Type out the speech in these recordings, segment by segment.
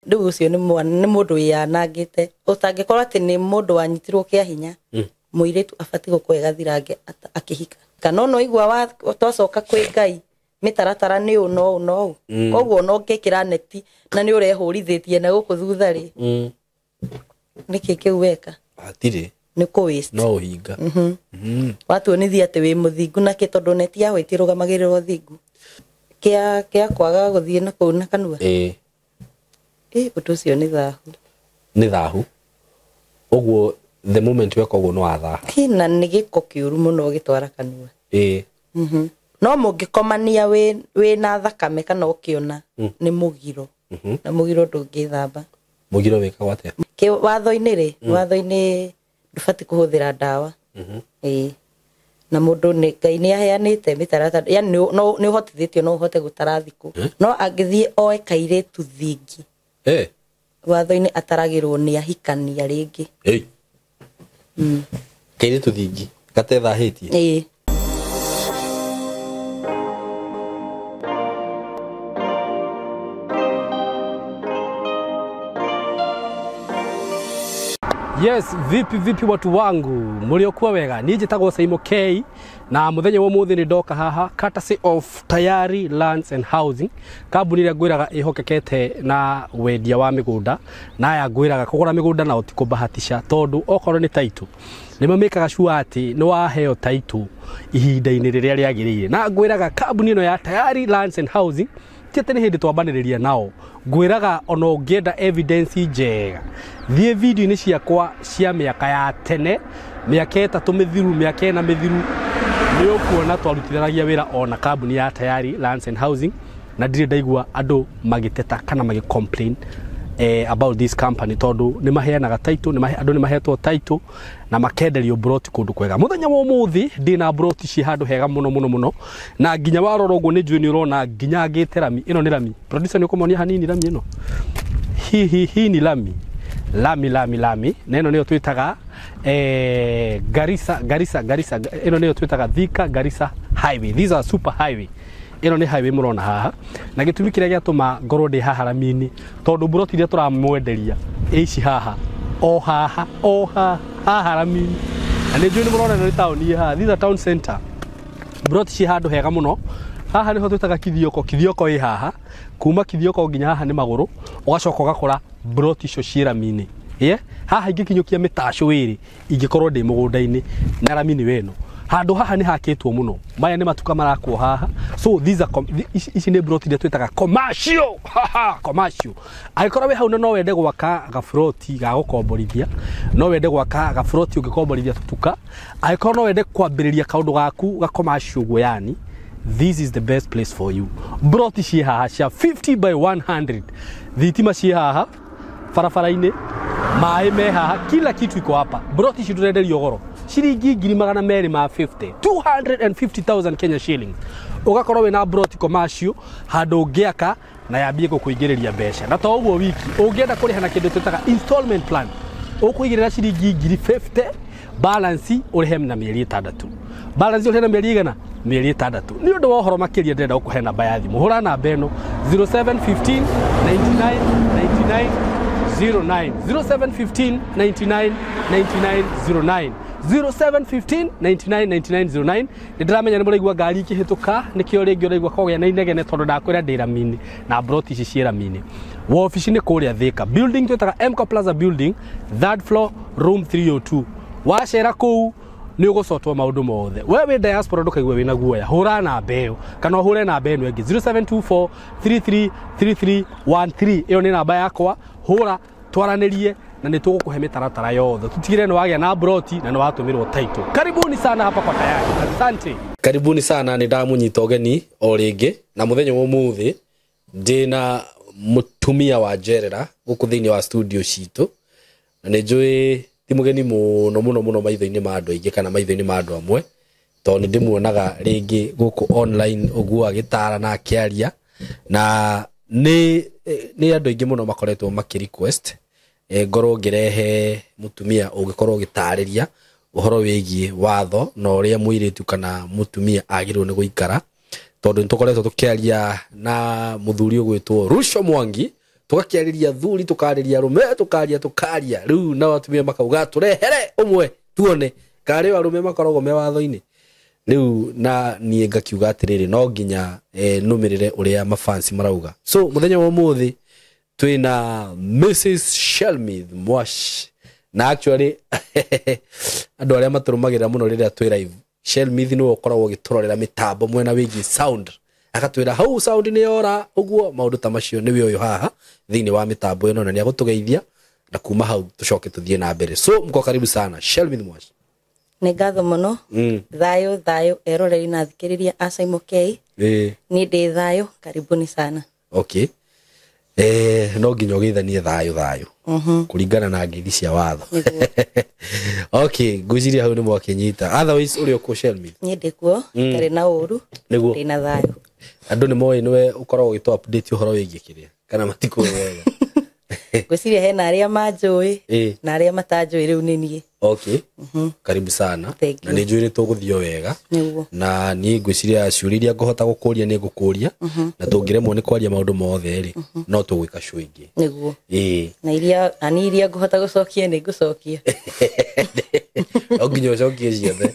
Rĩu ũcio nĩ mwana, nĩ mũndũ wĩyanangĩte. Ũtangĩkorwo atĩ nĩ mũndũ wanyitirwo kĩa hinya, mũirĩtu abatiĩ gũkorwo gathirange akĩhika. Kana ona waigua twacoka kwĩ Ngai, mĩtaratara nĩ ũũ na ũũ na ũũ. Koguo ona ũngĩkĩra neti na nĩ ũrehũrithĩtie na gũkũ thutha rĩ, nĩkĩ kĩu weka? Hatirĩ. Nĩ kũ waste. No ũhinga. Watuonithia atĩ wĩ mũthingu nakĩ, tondũ neti ya white ĩrũgamagĩrĩra ũthingu. Kĩa kwaga gũthiĩ na kũu na kanua. Ĩĩ. Ũndũ ũcio nĩ thahu. Nĩ thahu. Ũguo the moment weka ũguo nĩ wathaha. Kina nĩ gĩko kĩũru mũno ũgĩtwara kanua. Ĩĩ. No mũngĩkomania wĩ na thakame kana ũkĩona, nĩ mũgiro. Na mũgiro ndũngĩthamba. Mũgiro wĩkagwo atĩa? Watho-inĩ rĩ, watho-inĩ ndũbatiĩ kũhũthĩra ndawa. Ĩĩ. Na mũndũ nĩ Ngai nĩ aheanĩte mĩtaratara, yaani nĩ ũhotithĩtio no ũhote gũtara thikũ. No angĩthiĩ oe kairĩtu thingi. Watho-inĩ ataragĩrwo nĩ ahikania rĩngĩ. Kairĩtu thingi gatethahĩtie. Ĩĩ. Yes, vipi vipi watu wangu, mliokuwa wega. Niĩ njĩtagwo Saimo K na mũthenya wa ũmũthĩ nĩ ndoka haha courtesy of Tayari Lands and Housing, kambuni ĩrĩa ngwĩraga ĩhokekete na wendia wa mĩgũnda, na aya ngwĩraga kũgũra mĩgũnda nao ti kũbahatisha, tondũ okorwo nĩ title nĩ mamĩkaga sure atĩ nĩ waheo title ihinda-inĩ rĩrĩa rĩagĩrĩire. Na ngwĩraga kambuni ĩno ya Tayari Lands and Housing ti atĩ nĩ hĩndĩ twambanĩrĩria nao, ngwĩraga ona ũngĩenda evidence njega thiĩ video-inĩ ciakwa cia mĩaka ya tene, mĩaka 3 mĩthiru, mĩaka 4 mĩthiru, nĩ ũkuona twarutithanagia wĩra ona kambuni ya Tayari Lands and Housing, na ndirĩ ndaigua andũ magĩteta kana magĩ complain about this company, tondũ nĩ maheanaga title, andũ nĩ mahetwo title na makenderio broti kũndũ kwega. Mũthenya wa ũmũthĩ ndĩna broti ciĩ handũ hega mũno mũno mũno, na nginya warora ũguo nĩ njũĩ nĩ ũrona nginya ngĩte rami. Ĩno nĩ rami. Producer nĩ ũkũmonia hanini rami ĩno. Hi, hi, hi ni lami. Lami, lami, lami. Na ĩno nĩyo twĩtaga, Garissa, Garissa, Garissa. Ĩno nĩyo twĩtaga Thika Garissa Highway. These are super highway. Ĩno nĩ highway mũrona haha. Na gĩtũmi kĩrĩa gĩatũma ngorwo ndĩ haha rami-inĩ, tondũ broti iria tũramwenderia ĩ ici haha, o haha, o haha, haha rami-inĩ. Na nĩ njũĩ nĩ mũrona ĩno nĩ taũni ĩ haha. These are town center. Broti ciĩ handũ hega mũno. Haha nĩho twĩtaga Kithioko. Kithioko ĩ haha. Kuma Kithioko nginya haha nĩ magũrũ, ũgacoka ũgakora broti icio ciĩ rami-inĩ. Yeah? Haha ingĩkinyũkia mĩtacũ ĩrĩ, ingĩkorwo ndĩ mũgũnda-inĩ na rami nĩ weno. Handũ haha nĩ hakĩtwo mũno. Maya nĩ matuka marakwo haha. So these are ici nĩ broti iria twĩtaga commercial. Haha, commercial. Angĩkorwo wĩ hau na no wende gwaka gabroti ga gũkomborithia, no wende gwaka gabroti ũngĩkomborithia tũtuka, angĩkorwo no wende kwambĩrĩria kaũndũ gaku ga commercial ũguo, yani this is the best place for you. Broti ciĩ haha cia 50 by 100. Thitima ciĩ haha barabara-inĩ, maĩ me haha, kila kitu iko hapa. Broti ici ndũrenderio goro ciringi ngiri magana merĩ ma 50, 250,000 Kenya shillings. Ũgakorwo wĩna broti commercial handũ ũngĩaka na yambie gũkũingĩrĩria mbeca. Na to ũguo wiki, ũngĩenda kũrĩha na kĩndũ twĩtaga installment plan, ũkũigĩrĩra ciringi ngiri 50, balance ũrĩhe na mĩeri 6. Balance ũrĩhe na mĩeri igana? Mĩeri 6. Nĩ ũndũ wa ũhoro makĩria ndĩrenda gũkũhe namba ya thimũ. Hũra namba ĩno zero seven fifteen ninety nine ninety nine zero nine. Zero seven fifteen ninety nine ninety nine zero nine. Zero seven fifteen ninety nine ninety nine zero nine. Nĩ ndĩramenya nĩ mũraigua ngari ikĩhĩtũka, nĩkĩo rĩngĩ ũraigua kũgĩa na inegene tondũ ndakwĩra ndĩ rami-inĩ na broti ici ciĩ rami-inĩ. Wabici nĩ kũrĩa Thika. Building twĩtaga Mco Plaza Building, third floor, room 302. Wacera kũu nĩ ũgũcotwo maũndũ mothe. We wĩ diaspora ndũkaigue wĩna guoya. Hũra namba ĩyo kana ũhũre namba ĩno ĩngĩ zero seven two four three three three three one three. Ĩyo nĩ namba yakwa, hũra twaranĩrie na nĩ tũgũkũhe mĩtaratara yothe. Tũtigĩrĩre nĩ wagĩa na broti na nĩ watũmĩrwo title. Karibuni sana hapa kwa Tayari. Asante. Karibuni sana, nĩ ndamũnyita ũgeni o rĩngĩ na mũthenya wa ũmũthĩ ndĩna mũtumia wa njerera gũkũ thĩinĩ wa studio citũ, na nĩ njũĩ ti mũgeni mũno mũno mũno maitho-inĩ ma andũ aingĩ kana maitho-inĩ ma andũ amwe, tondũ nĩ ndĩmuonaga rĩngĩ gũkũ online ũguo agĩtara na akĩaria, na nĩ andũ aingĩ mũno makoretwo makĩ request, ngorwo ngĩrehe mũtumia ũngĩkorwo ũgĩtarĩria ũhoro wĩgiĩ watho na ũrĩa mũirĩtu kana mũtumia agĩrĩirwo nĩ gũikara, tondũ nĩ tũkoretwo tũkĩaria na mũthuri ũgwĩtwo Ruco Mwangi, Tũgakĩarĩria athuri, tũkarĩria arũme, tũkaria tũkaria. Rĩu nao atumia makauga tũrehere ũmwe tuone karĩ arũme makoragwo me watho-inĩ. Rĩu na niĩ ngakiuga atĩrĩrĩ, no nginya nũmĩrĩre ũrĩa mafansi marauga. So mũthenya wa ũmũthĩ twĩna Mrs. Shelmith Mwash, na actually andũ arĩa matũrũmagĩrĩra mũno rĩrĩa twĩ live, Shelmith nĩwe ũkoragwo ũgĩtũrorera mĩtambo mwena wĩgiĩ sound, agatwĩra hau sound nĩ yora, ũguo maũndũ ta macio. Nĩwe ũyũ haha thĩinĩ wa mĩtambo ĩno na nĩ agũtũgeithia, na kuma hau tũcoke tũthiĩ na mbere. So mko karibu sana, Shelmith Mwash. Nĩ ngatho mũno. Thayũ thayũ eroreri na athikĩrĩria a Saimo K. Niĩ ndĩ thayũ, karibuni sana. Okay, no nginya ũgeithanie thayũ thayũ kũringana na ngeithi cia watho. Okay, ngwĩciria hau nĩ mwakĩnyita. Otherwise ũrĩ ũkũ, Shelmith? Niĩ ndĩ kuo, itarĩ na ũru. Nĩguo. Ndĩ na thayũ. Andũ nĩ moĩ nĩwe ũkoragwo ũgĩtũ update ũhoro wĩgiĩ kĩrĩa, kana matikũĩ wega? Ngwĩciria hena arĩa manjũĩ na arĩa matanjũĩ, rĩu nĩ niĩ. Okay, karibu sana. Thank Na you. nĩ njũĩ nĩ tũgũthiĩ o wega. Nĩguo. Na niĩ ngwĩciria ciũria iria ngũhota gũkũria nĩ ngũkũria, na tũngĩremwo nĩ kwaria maũndũ mothe rĩ, no tũgwĩka show ĩngĩ. Nĩguo. Ĩĩ. Na iria na niĩ iria ngũhota gũcokia nĩ ngũcokia. No nginya ũcokie ciothe.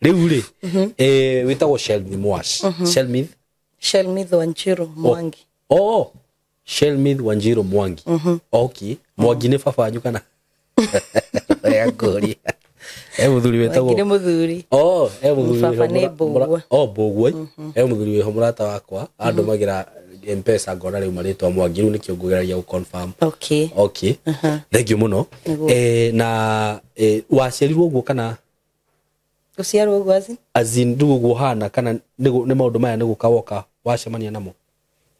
Rĩu rĩ, wĩtagwo Shelmith Mwash, Shelmith Shelmith Wanjiru Mwangi. Oh, Shelmith Wanjiru Mwangi. Okay, Mwangi nĩ baba wanyu kana ngũria? E mũthuri wĩtagwo Mwangi nĩ mũthuri. Oh, e mũthuri Baba wĩho nĩ Mbũgua. Oh, Mbũgua. E mũthuri wĩho mũrata wakwa andũmagĩra Mpesa ngona rĩu marĩtwa Mwangi, rĩu nĩkĩo ngũgeragia gũ confirm. Okay. Okay, thank you mũno. Nĩguo. Na waciarirwo ũguo kana? Gũciarwo ũguo aci? As in rĩu ũguo ũhana, kana nĩ maũndũ maya nĩ gũka woka wacemania namo?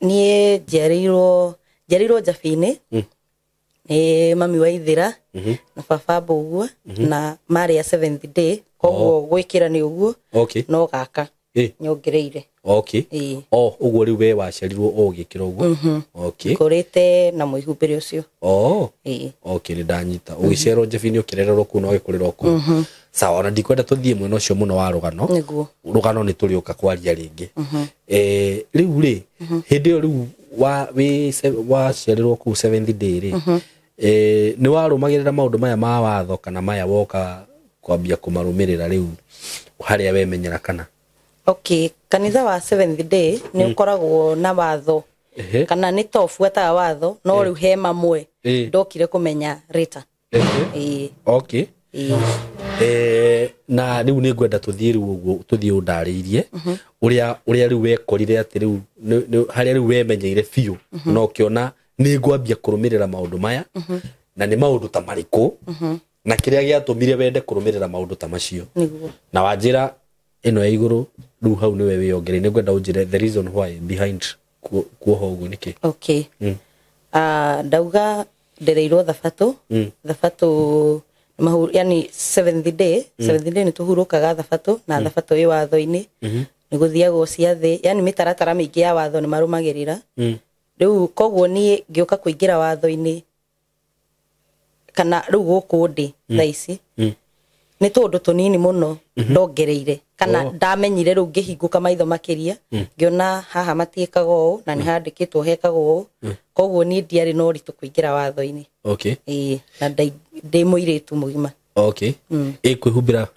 Niĩ njiarĩirwo Njabĩ-inĩ nĩ mami wa Ithĩra na baba Mbũgua, na marĩ a Seventh Day, koguo gwĩkĩra nĩ ũguo. No gaka nyongereire. Ĩĩ. Oh, ũguo rĩu we waciarirwo o ũgĩkĩra ũguo. Okay. Ngũrĩte na mwĩhumbĩre ũcio. Oh. Ĩĩ. Okay, nĩ ndanyita. Ũgĩciarwo Njabĩ-inĩ, ũkĩrererwo kũu na ũgĩkũrĩra kũu. Sawa, ona ndikwenda tũthiĩ mwena ũcio mũno wa rũgano. Nĩguo. Rũgano nĩ tũrĩũka kwaria rĩngĩ. Rĩu rĩ, hĩndĩ ĩyo rĩu waciarirwo kũu Seventh Day rĩ, nĩ warũmagĩrĩra maũndũ maya ma watho, kana maya woka kwambia kũmarũmĩrĩra rĩu harĩa wemenyera, kana? Okay, kanitha wa Seventh Day nĩ ũkoragwo na watho, kana nĩ to buataga watho, no rĩu he mamwe ndokire kũmenya rĩta. Ĩĩ. Okay. Ĩĩ. Na rĩu nĩ ngwenda tũthiĩ rĩu ũguo, tũthiĩ ũndarĩirie ũrĩa rĩu wekorire atĩ rĩu harĩa rĩu wemenyeire biũ na ũkĩona nĩ ngwambia kũrũmĩrĩra maũndũ maya, na nĩ maũndũ ta marĩkũ, na kĩrĩa gĩatũmire wende kũrũmĩrĩra maũndũ ta macio. Nĩguo. Na wanjĩra ĩno ya igũrũ rĩu hau nĩwe wĩyongerei, nĩ ngwenda ũnjĩre the reason why behind kuoha ũguo nĩkĩ. Okay. Ndauga ndereirwo thabatũ. Thabatũ yani Seventh Day, Seventh Day nĩ tũhurũkaga thabatũ, na thabatũ ĩ watho-inĩ, nĩ gũthiagwo ciathĩ, yani mĩtaratara mĩingĩ ya watho nĩ marũmagĩrĩra. Rĩu koguo niĩ ngĩũka kũingĩra watho-inĩ, kana rĩu gũkũ ndĩ thaa ici, nĩ tũndũ tũnini mũno ndongereire, kana ndamenyire rĩu ngĩhingũka maitho makĩria, ngĩona haha matiĩkaga ũũ na nĩ handĩkĩtwo hekagwo ũũ. Koguo niĩ ndiarĩ na ũritũ kũingĩra watho-inĩ. Ĩĩ, na ndĩ mũirĩtu mũgima. Okay, ĩ kwĩhumbĩra?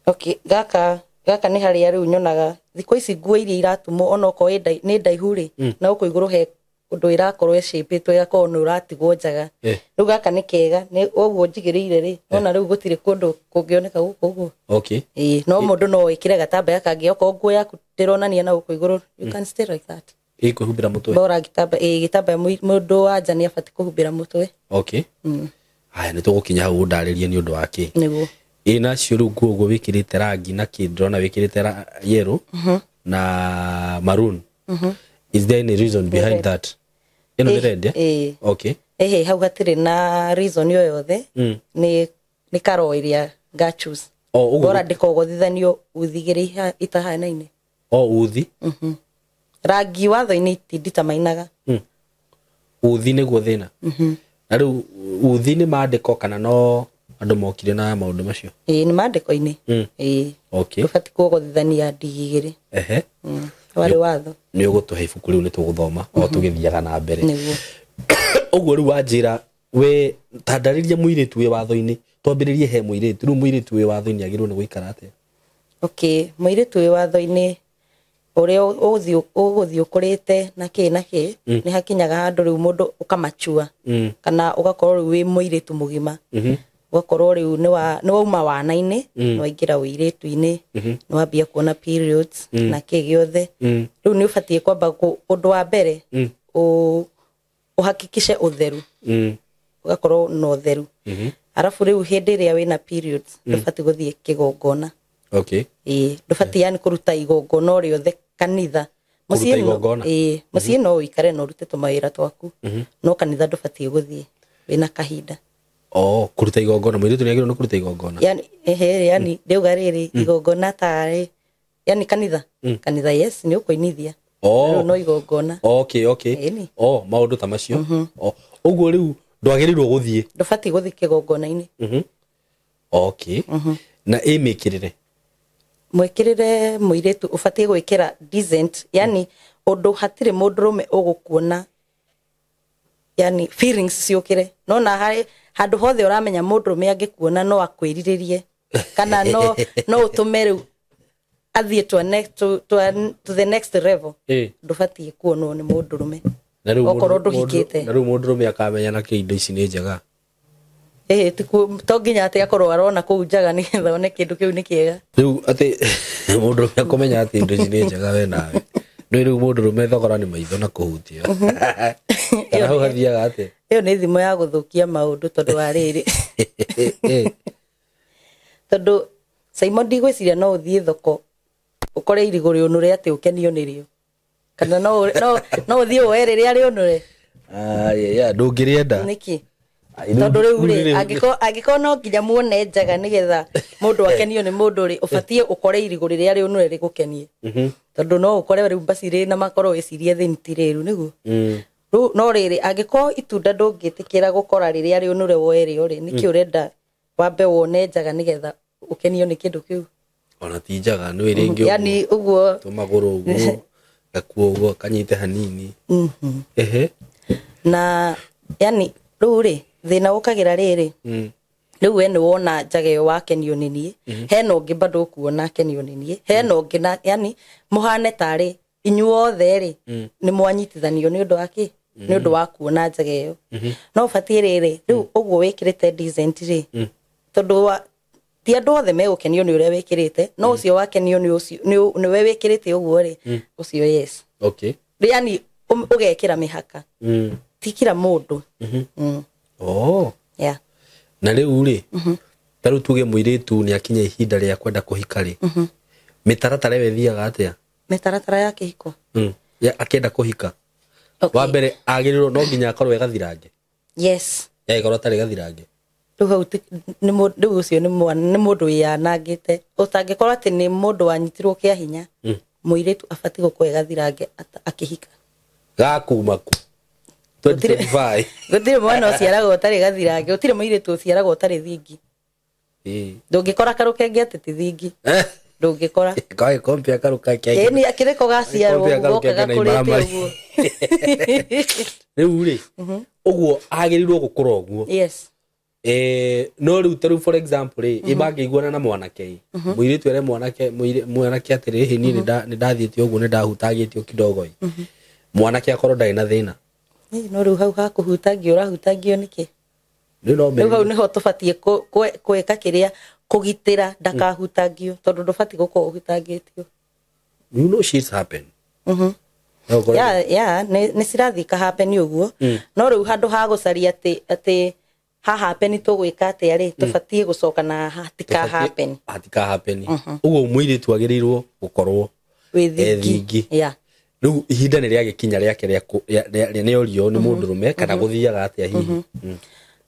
Okay, gaka gaka nĩ harĩa rĩu nyonaga thikũ ici nguo iria iratumwo, onokorwo nĩ ndaihu rĩ, na gũkũ igũrũ he ũndũ ĩrakorwo ĩcĩpĩtwo ĩgakorwo nĩ ũratigwo njaga. Rĩu gaka nĩ kega, nĩ ũguo njigĩrĩire rĩ, ona rĩu gũtirĩ kũndũ kũngĩoneka gũkũ ũguo. Ĩĩ, no mũndũ no ĩkĩre gatambaya kangĩ okorwo nguo yaku ndĩronania na gũkũ igũrũ, you can stay like that. Ĩ kwĩhumbĩra mũtwe? Bora gĩtambaya, ĩĩ, gĩtambaya, mũndũ wa nja nĩ abatiĩ kũhumbĩra mũtwe. Okay, haya, nĩ tũgũkinya hau ũndarĩrie nĩ ũndũ wa kĩ. Nĩguo. Ĩ nacio rĩu nguo ũguo wĩkĩrĩte rangi na kĩ, ndĩrona wĩkĩrĩte yellow na maroon. Is there any reason behind Red. that? Ĩno nĩ red, eh? Ĩĩ. Okay. Ĩhĩ, hau hatirĩ na reason o yothe. Nĩ karo ĩrĩa nga choose. O ũguo. Bora ndĩkogothithanio uthi igĩrĩ itahanaine. O uthi? Rangi watho-inĩ itinditamainaga. Uthi nĩguo thĩna. Na rĩu uthi nĩ mandĩko kana no andũ mokire na maũndũ macio? Ĩĩ, nĩ mandĩko-inĩ. Ĩĩ. Ndũbatiĩ kuogothithania ndigi igĩrĩ. Warĩ watho. Nĩ ũgũtũhe ibuku rĩu nĩ tũgũthoma o tũgĩthiaga na mbere. Nĩguo. Ũguo rĩu wanjĩra we tandarĩria mũirĩtu wĩ watho-inĩ, twambĩrĩrie he mũirĩtu. Rĩu mũirĩtu wĩ watho-inĩ agĩrĩirwo nĩ gũikara atĩa? Okay, mũirĩtu wĩ watho-inĩ ũrĩa ũgũthiĩ ũkũrĩte na kĩ na kĩ, nĩ hakinyaga handũ rĩu mũndũ ũkamachua, kana ũgakorwo rĩu wĩ mũirĩtu mũgima, ũgakorwo rĩu nĩ wauma wana-inĩ, nĩ waingĩra ũirĩtu-inĩ, nĩ wambia kuona periods na kĩ gĩothe. Rĩu nĩ ũbatiĩ kwamba ũndũ wa mbere ũhakikishe ũtheru, ũgakorwo na ũtheru. Arabu rĩu hĩndĩ ĩrĩa wĩna periods ndũbatiĩ gũthiĩ kĩgongona. Okay. Ĩĩ, ndũbatiĩ yani kũruta igongona o rĩothe kanitha. Kũruta igongona? Ĩĩ, mũciĩ no ũikare na ũrute tũmawĩra twaku, no kanitha ndũbatiĩ gũthiĩ wĩna kahinda. Oh, kũruta igongona, mũirĩtu nĩ agĩrĩirwo nĩ kũruta igongona? Yani ehe, yani ndauga rĩrĩ, igongona tarĩ yani kanitha, kanitha yes, nĩ ũkũinithia. Oh. Rĩu no igongona. Okay, okay. Ĩni. Oh, maũndũ ta macio. Oh, ũguo rĩu ndwagĩrĩirwo gũthiĩ. Ndũbatiĩ gũthiĩ kĩgongona-inĩ. Okay. Na ĩ mĩkĩrĩre? Mwĩkĩrĩre mũirĩtu ũbatiĩ gwĩkĩra decent, yani ũndũ hatirĩ mũndũrũme ũgũkuona, yani feelings ciũkĩre. No na harĩ handũ hothe ũramenya mũndũrũme angĩkuona no akwĩrirĩrie, kana no ũtũme rĩu athiĩ to the next level. Ndũbatiĩ kuonwo nĩ mũndũrũme. Na rĩu Okorwo ndũhikĩte. Na rĩu mũndũrũme akamenya na kĩ indo ici nĩ njega. Ĩhĩ, to nginya atĩ akorwo arona kũu njaga nĩgetha one kĩndũ kĩu nĩ kĩega. Rĩu atĩ mũndũrũme akũmenya atĩ indo ici nĩ njega we nawe. Nĩ rĩu mũndũrũme thogora nĩ maitho na kũhutia. Kana hau hathiaga atĩa? Ĩyo nĩ thimo ya gũthũkia maũndũ tondũ wa rĩrĩ. Tondũ Simon ndigwĩciria no ũthiĩ thoko ũkore irigũ rĩũnũre atĩ ũkenio nĩrĩo. Kana no ũthiĩ woe rĩrĩa rĩũnũre. Aya, ndũngĩrĩenda. Nĩkĩ? Tondũ rĩu rĩ, angĩkorwo no nginya muone njaga nĩgetha mũndũ akenio nĩ mũndũ rĩ, ũbatiĩ ũkore irigũ rĩrĩa rĩũnũre rĩgũkenie. Tondũ no ũkore rĩu mbaci rĩ na makoro wĩcirie thĩ ti rĩru nĩguo. Rĩu no rĩrĩ, angĩkorwo itunda ndũngĩtĩkĩra gũkora rĩrĩa rĩũnũre woe rĩo rĩ, nĩkĩ ũrenda wambe wone njaga nĩgetha ũkenio nĩ kĩndũ kĩu? Ona ti njaga, nĩ rĩngĩ Yani ũguo tũmagũrũ ũguo, gakuo ũguo, kanyite hanini. Ehe. Na yani rĩu rĩ, thĩna ũkagĩra rĩrĩ, rĩu we nĩ wona njaga ĩyo wakenio nĩ niĩ, hena ũngĩ bado ũkuona akenio nĩ niĩ, hena ũngĩ na yani mũhane tarĩ inyuothe rĩ, nĩ mwanyitithanio nĩ ũndũ wa kĩ? Nĩ ũndũ wa kuona njaga ĩyo. No ũbatiĩ rĩrĩ, rĩu ũguo wĩkĩrĩte decent rĩ, tondũ ti andũ othe megũkenio nĩ ũrĩa wĩkĩrĩte, no ũcio wakenio nĩ ũcio, nĩwe wĩkĩrĩte ũguo rĩ, ũcio yes. Okay. Yani ũgekĩra mĩhaka. Ti kila mũndũ. Oh. Yeah. Na rĩu rĩ, ta rĩu tuge mũirĩtu nĩ akinya ihinda rĩa kwenda kũhika rĩ, mĩtaratara ĩyo ĩthiaga atĩa? Mĩtaratara ya kĩhiko? Ya, akĩenda kũhika. Okay. Wa mbere agĩrĩirwo no nginya akorwo e gathirange. Yes. Yagĩkorwo atarĩ gathirange. Rĩu hau rĩu ũcio nĩ mũndũ wĩyanangĩte. Ũtangĩkorwo atĩ nĩ mũndũ wanyitirwo kĩa hinya, mũirĩtu abatiĩ gũkorwo e gathirange akĩhika. Gakuma kũ? 2025. Gũtirĩ mwana ũciaragwo ũtarĩ gathirange, gũtirĩ mũirĩtu ũciaragwo ũtarĩ thingi. Ndũngĩkora karũkenge atĩ ti thingi. Ndũngĩkora. Kaĩ kompia karũkenge. Ĩni akĩrĩko gaciarwo Kompia ũguo goka karũkenge na gakũrĩte imaramari. ũguo. Rĩu rĩ, ũguo agĩrĩirwo gũkũra ũguo. Yes. No rĩu ta rĩu for example rĩ, ĩ mangĩiguana na mwanake ĩ, mũirĩtu ere mwanake, mwanake atĩrĩ, ĩ, niĩ nĩ ndathiĩte ũguo, nĩ ndahutangĩtio kidogo ĩ. Mwanake akorwo ndarĩ na thĩna. Ĩ, no rĩu hau hakũhutangio ũrahutangio nĩkĩ? Rĩu no Rĩu hau merire. nĩho tũbatiĩ gwĩka kĩrĩa kũgitĩra ndakahutangio, tondũ ndũbatiĩ gũkorwo ũhutangĩtio. You know shit happen. No ũkorwo Ya, nĩ cirathiĩ kahappen ũguo. No rĩu handũ ha gũcaria atĩ ha happen tũgwĩka atĩa rĩ, tũbatiĩ gũcoka na hatika happen. Hatika happen. Ũguo mũirĩtu agĩrĩirwo gũkorwo Wĩ thingi. e thingi. Yeah. Rĩu ihinda nĩ rĩagĩkinya rĩake rĩa nĩ orio nĩ mũndũrũme kana gũthiaga atĩa hihi?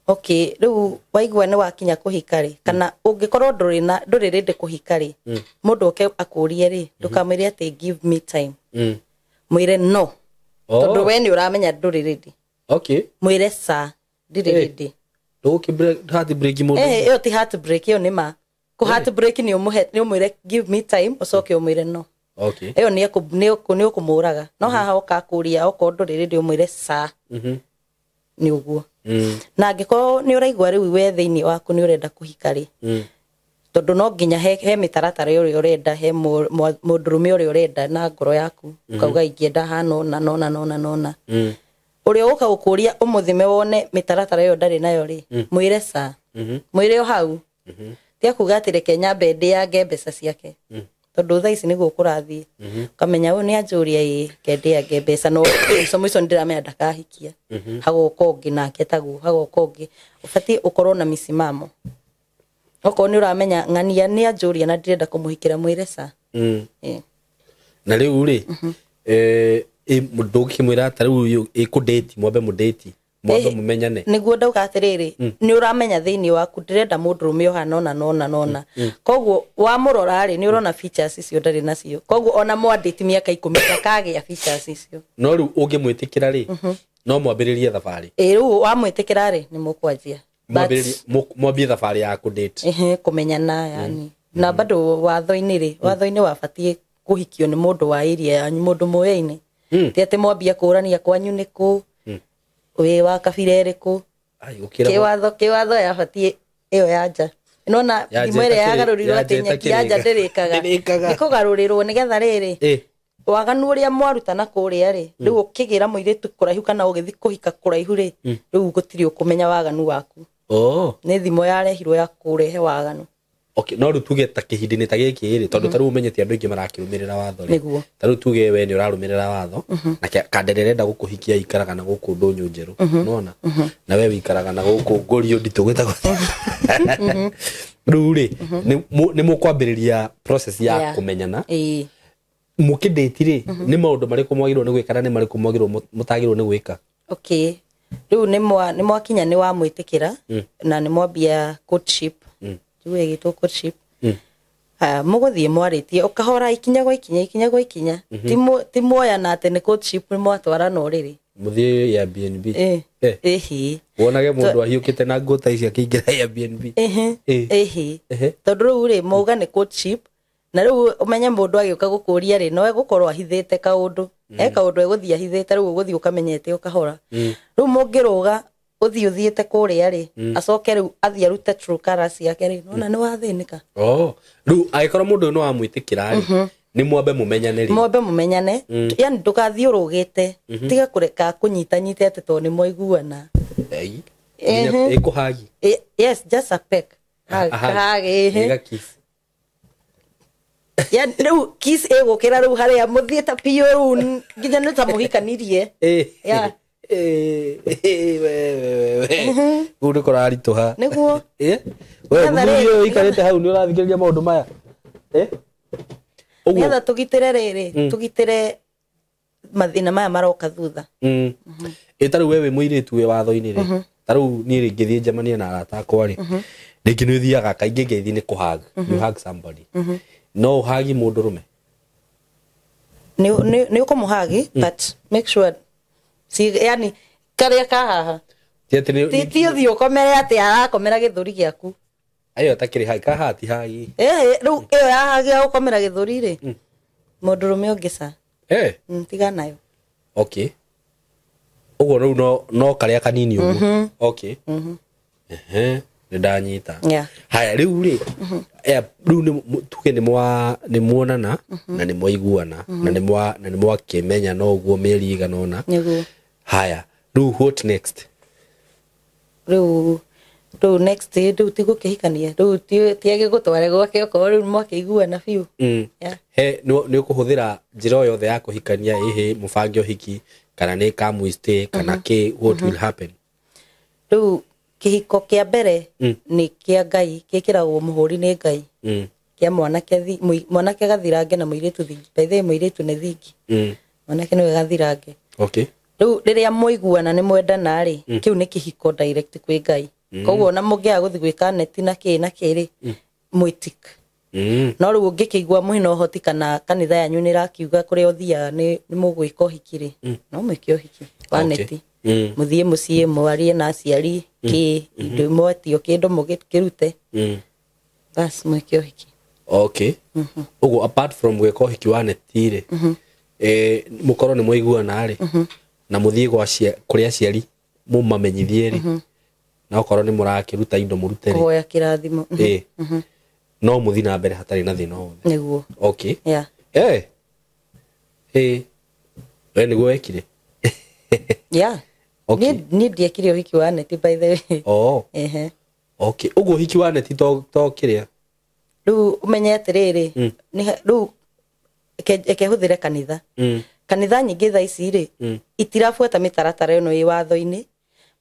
Okay, rĩu waigua nĩ wakinya kũhika rĩ, kana ũngĩkorwo ndũrĩ ready kũhika rĩ, mũndũ oke akũrie rĩ, ndũkamwĩre atĩ give me time. Mwĩre no. Oh. Tondũ we nĩ ũramenya ndũrĩ ready. Okay. Mwĩre sa, ndirĩ ready. Ndũgũkĩ heart break mũndũ. Ĩyo ti heart break, ĩyo nĩ ma. Kũ heart break nĩ ũmũhe, nĩ ũmwĩre give me time, ũcoke ũmwĩre no. Okay. Ĩyo nĩ ũkũmũraga no haha ũkakũria okorwo ndũrĩ rĩndĩ ũmwĩre ca nĩ ũguo. Na angĩkorwo nĩ ũraigua rĩu we thĩinĩ waku nĩ ũrenda kũhika rĩ, tondũ no nginya he mĩtaratara ũrĩa ũrenda, he mũndũrũme ũrĩa ũrenda na ngoro yaku, ũkauga ingĩenda hana ũna nona nona nona. Ũrĩa ũgũka gũkũria ũmũthime wone mĩtaratara ĩyo ndarĩ nayo rĩ, mwĩre ca, mwĩre o hau. Tia kuga atĩ reke nyambe ndĩange mbeca ciake, tondũ thaa ici nĩguo kũrathiĩ. Ũkamenya ũyũ nĩ anjũria ĩĩ ke ndĩange mbeca, no mũico mũico nĩndĩramenya ndakahikia. Hagoka ũngĩ nake taguo, hagoka ũngĩ. Ũbatiĩ ũkorwo na mĩsimamo. Okorwo nĩ ũramenya ng'ania nĩ anjũria na ndĩrenda kũmũhikĩra, mwĩre ca. Na rĩu rĩ, ndũngĩkĩmwĩra ta rĩu ĩkũndĩti, mwambe mũndĩti, mwambe mũmenyane. Nĩguo ndauga atĩrĩrĩ, nĩ ũramenya thĩinĩ waku ndĩrenda mũndũrũme ũhana ũna na ũna na ũna. Koguo wamũrora rĩ, nĩ ũrona features icio ndarĩ nacio. Koguo ona mwandĩti mĩaka 10 ndakagĩa features icio. No rĩu ũngĩmwĩtĩkĩra rĩ, no mwambĩrĩrie thabarĩ. Ĩ rĩu wamwĩtĩkĩra rĩ, nĩ mũkwanjia. Mwambie thabarĩ ya kũdate. Kũmenyana yani. Na bado watho-inĩ rĩ, watho-inĩ wabatiĩ kũhikio nĩ mũndũ wa area yanyu, mũndũ mũyaine. Ti atĩ mwambia kũrania kwanyu nĩ kũ, wĩ wa kabira ĩrĩkũ. Kĩwatho yabatiĩ ĩyo ya nja. Nĩwona thimũ ĩrĩa yagarũrirwo atĩ nyeki ya nja ndĩrĩkaga. Nĩ kũgarũrĩrwo nĩgetha rĩrĩ, waganu ũrĩa mwarutana kũrĩa rĩ, rĩu ũkĩgĩra mũirĩtu kũraihu kana ũgĩthiĩ kũhika kũraihu rĩ, rĩu gũtirĩ ũkũmenya waganu waku. Nĩ thimũ yarehirwo ya kũrehe waganu. Okay, no rĩu tuge ta kĩhinda-inĩ ta gĩkĩ rĩ, tondũ ta rĩu ũmenyete andũ aingĩ marakĩrũmĩrĩra watho rĩ, ta rĩu tuge we nĩ ũrarũmĩrĩra watho, na Kandere arenda gũkũhikia ikaraga na gũkũ ndũnyũ njerũ, nĩwona? Na we wĩikaraga na gũkũ ngũrio nditũ gwĩtagwo. Rĩu rĩ, nĩ mũkwambĩrĩria process ya kũmenyana. Mũkĩndĩti rĩ, nĩ maũndũ marĩkũ mwagĩrĩirwo nĩ gwĩka na nĩ marĩkũ mwagĩrĩirwo mũtagĩrĩirwo nĩ gwĩka? Okay. Rĩu nĩ mwakinya nĩ wamwĩtĩkĩra na nĩ mwambia courtship. Tuge gĩtwo courtship. Mũgũthiĩ mwarĩtie ũkahora ikinya gwa ikinya, ikinya gwa ikinya. Ti muoya na atĩ nĩ courtship nĩ mwatwarana ũrĩrĩ. Mũthiĩ Airbnb. Ĩhĩ. Wonage mũndũ ahiũkĩte na nguo ta ici akĩingĩra Airbnb. Ĩhĩ. Tondũ rĩu rĩ, mauga nĩ courtship, na rĩu ũmenye mũndũ agĩũka gũkũria rĩ, no egũkorwo ahithĩte kaũndũ. Kaũndũ egũthiĩ ahithĩte, rĩu ũgũthiĩ ũkamenyete ũkahora. Rĩu mũngĩrũga ũthiĩ ũthiĩte kũrĩa rĩ, acoke rĩu athiĩ arute true colours ciake rĩ, nona nĩ wathĩnĩka. Rĩu angĩkorwo mũndũ ũyũ nĩ wamwĩtĩkĩra rĩ, nĩ mwambe mũmenyane rĩ. Mwambe mũmenyane. Yani ndũgathiĩ ũrũgĩte. Tiga kũreka kũnyitanyite atĩ tondũ nĩ mwaiguana. Ĩkũhagi. Yes, just a peck. Hug, Ĩga kiss. Yani rĩu kiss ĩgũkĩra rĩu harĩa mũthiĩte biũ rĩu nginya nĩ ta mũhikanirie. Kũu nĩ kũraritũha. Nĩguo. We mũthuri ũyũ ũikarĩte hau nĩ ũrathikĩrĩria maũndũ maya. Nĩgetha tũgitĩre rĩrĩ, tũgitĩre mathĩna maya maroka thutha. Ta rĩu we wĩ mũirĩtu wĩ watho-inĩ rĩ, ta rĩu niĩ rĩ ngĩthiĩ njemanie na arata akwa rĩ, rĩngĩ nĩ ũthiaga kaingĩ ngeithi nĩ kũhug. You hug somebody. No ũhagi mũndũrũme? Nĩ ũkũmũhagi, but make sure yani karĩa ka haha. Ti ũthiĩ ũkomere atĩ arakomera gĩthũri gĩaku. Ayo takĩrĩ hagi, kahaha ti hagi. Rĩu ĩyo ya hagi ya gũkomera gĩthũri rĩ, mũndũrũme ũngĩ ca. Tiga nayo. Okay. Ũguo rĩu no karĩa kanini ũguo. Okay. Nĩ ndanyita. Haya rĩu rĩ, rĩu tuge nĩ muonana na nĩ mwaiguana na nĩ mwakĩmenya no ũguo mĩeri ĩigana ũna. Haya, rĩu what next? Rĩu next rĩu ti gũkĩhikania, rĩu ti agĩgũtware gwake okorwo rĩu mwakĩiguana biũ. He nĩ ũkũhũthĩra njĩra o yothe ya kũhikania, ĩhĩ mũbange ũhiki kana nĩ come stay kana kĩ, what will happen? Rĩu kĩhiko kĩa mbere nĩ kĩa Ngai, gĩkĩragwo mũhũri nĩ Ngai. Kĩa mwanake mwanake gathirange na mũirĩtu thingi. By the way, mũirĩtu nĩ thingi. Mwanake nĩwe gathirange. Okay. Rĩu rĩrĩa mwaiguana nĩ mwendana rĩ, kĩu nĩ kĩhiko direct kwĩ Ngai. Koguo ona mũngĩaga gũthiĩ gwĩka neti na kĩ na kĩ rĩ, mwĩtik. No rĩu ũngĩkĩigua mwĩna ũhoti kana kanitha yanyu nĩ ĩrakiuga kũrĩa ũthiaga nĩ mũgwĩka ũhiki rĩ, no mwĩke ũhiki wa neti. Mũthiĩ mũciĩ mwarie na aciari kĩ indo mwetio kĩndũ mũgĩkĩrute. Bas mwĩke ũhiki. Okay. Ũguo apart from gwĩka ũhiki wa neti rĩ, mũkorwo nĩ mwaiguana rĩ, na mũthiĩ gwa kũrĩ aciari mũmamenyithie rĩ, na okorwo nĩ mũrakĩruta indo mũrute rĩ, kũhoya kĩrathimo. No mũthiĩ na mbere hatarĩ na thĩna o wothe. Nĩguo. Okay. Yeah. We nĩguo wekire? Yeah. Okay. Niĩ ndiekire ũhiki wa neti, by the way. Oh. Ehe. Okay. Ũguo ũhiki wa neti to kĩrĩa? Rĩu ũmenye atĩrĩrĩ, rĩu eke hũthĩre kanitha. Kanitha nyingĩ thaa ici rĩ, itirabuata mĩtaratara ĩno ĩ watho-inĩ.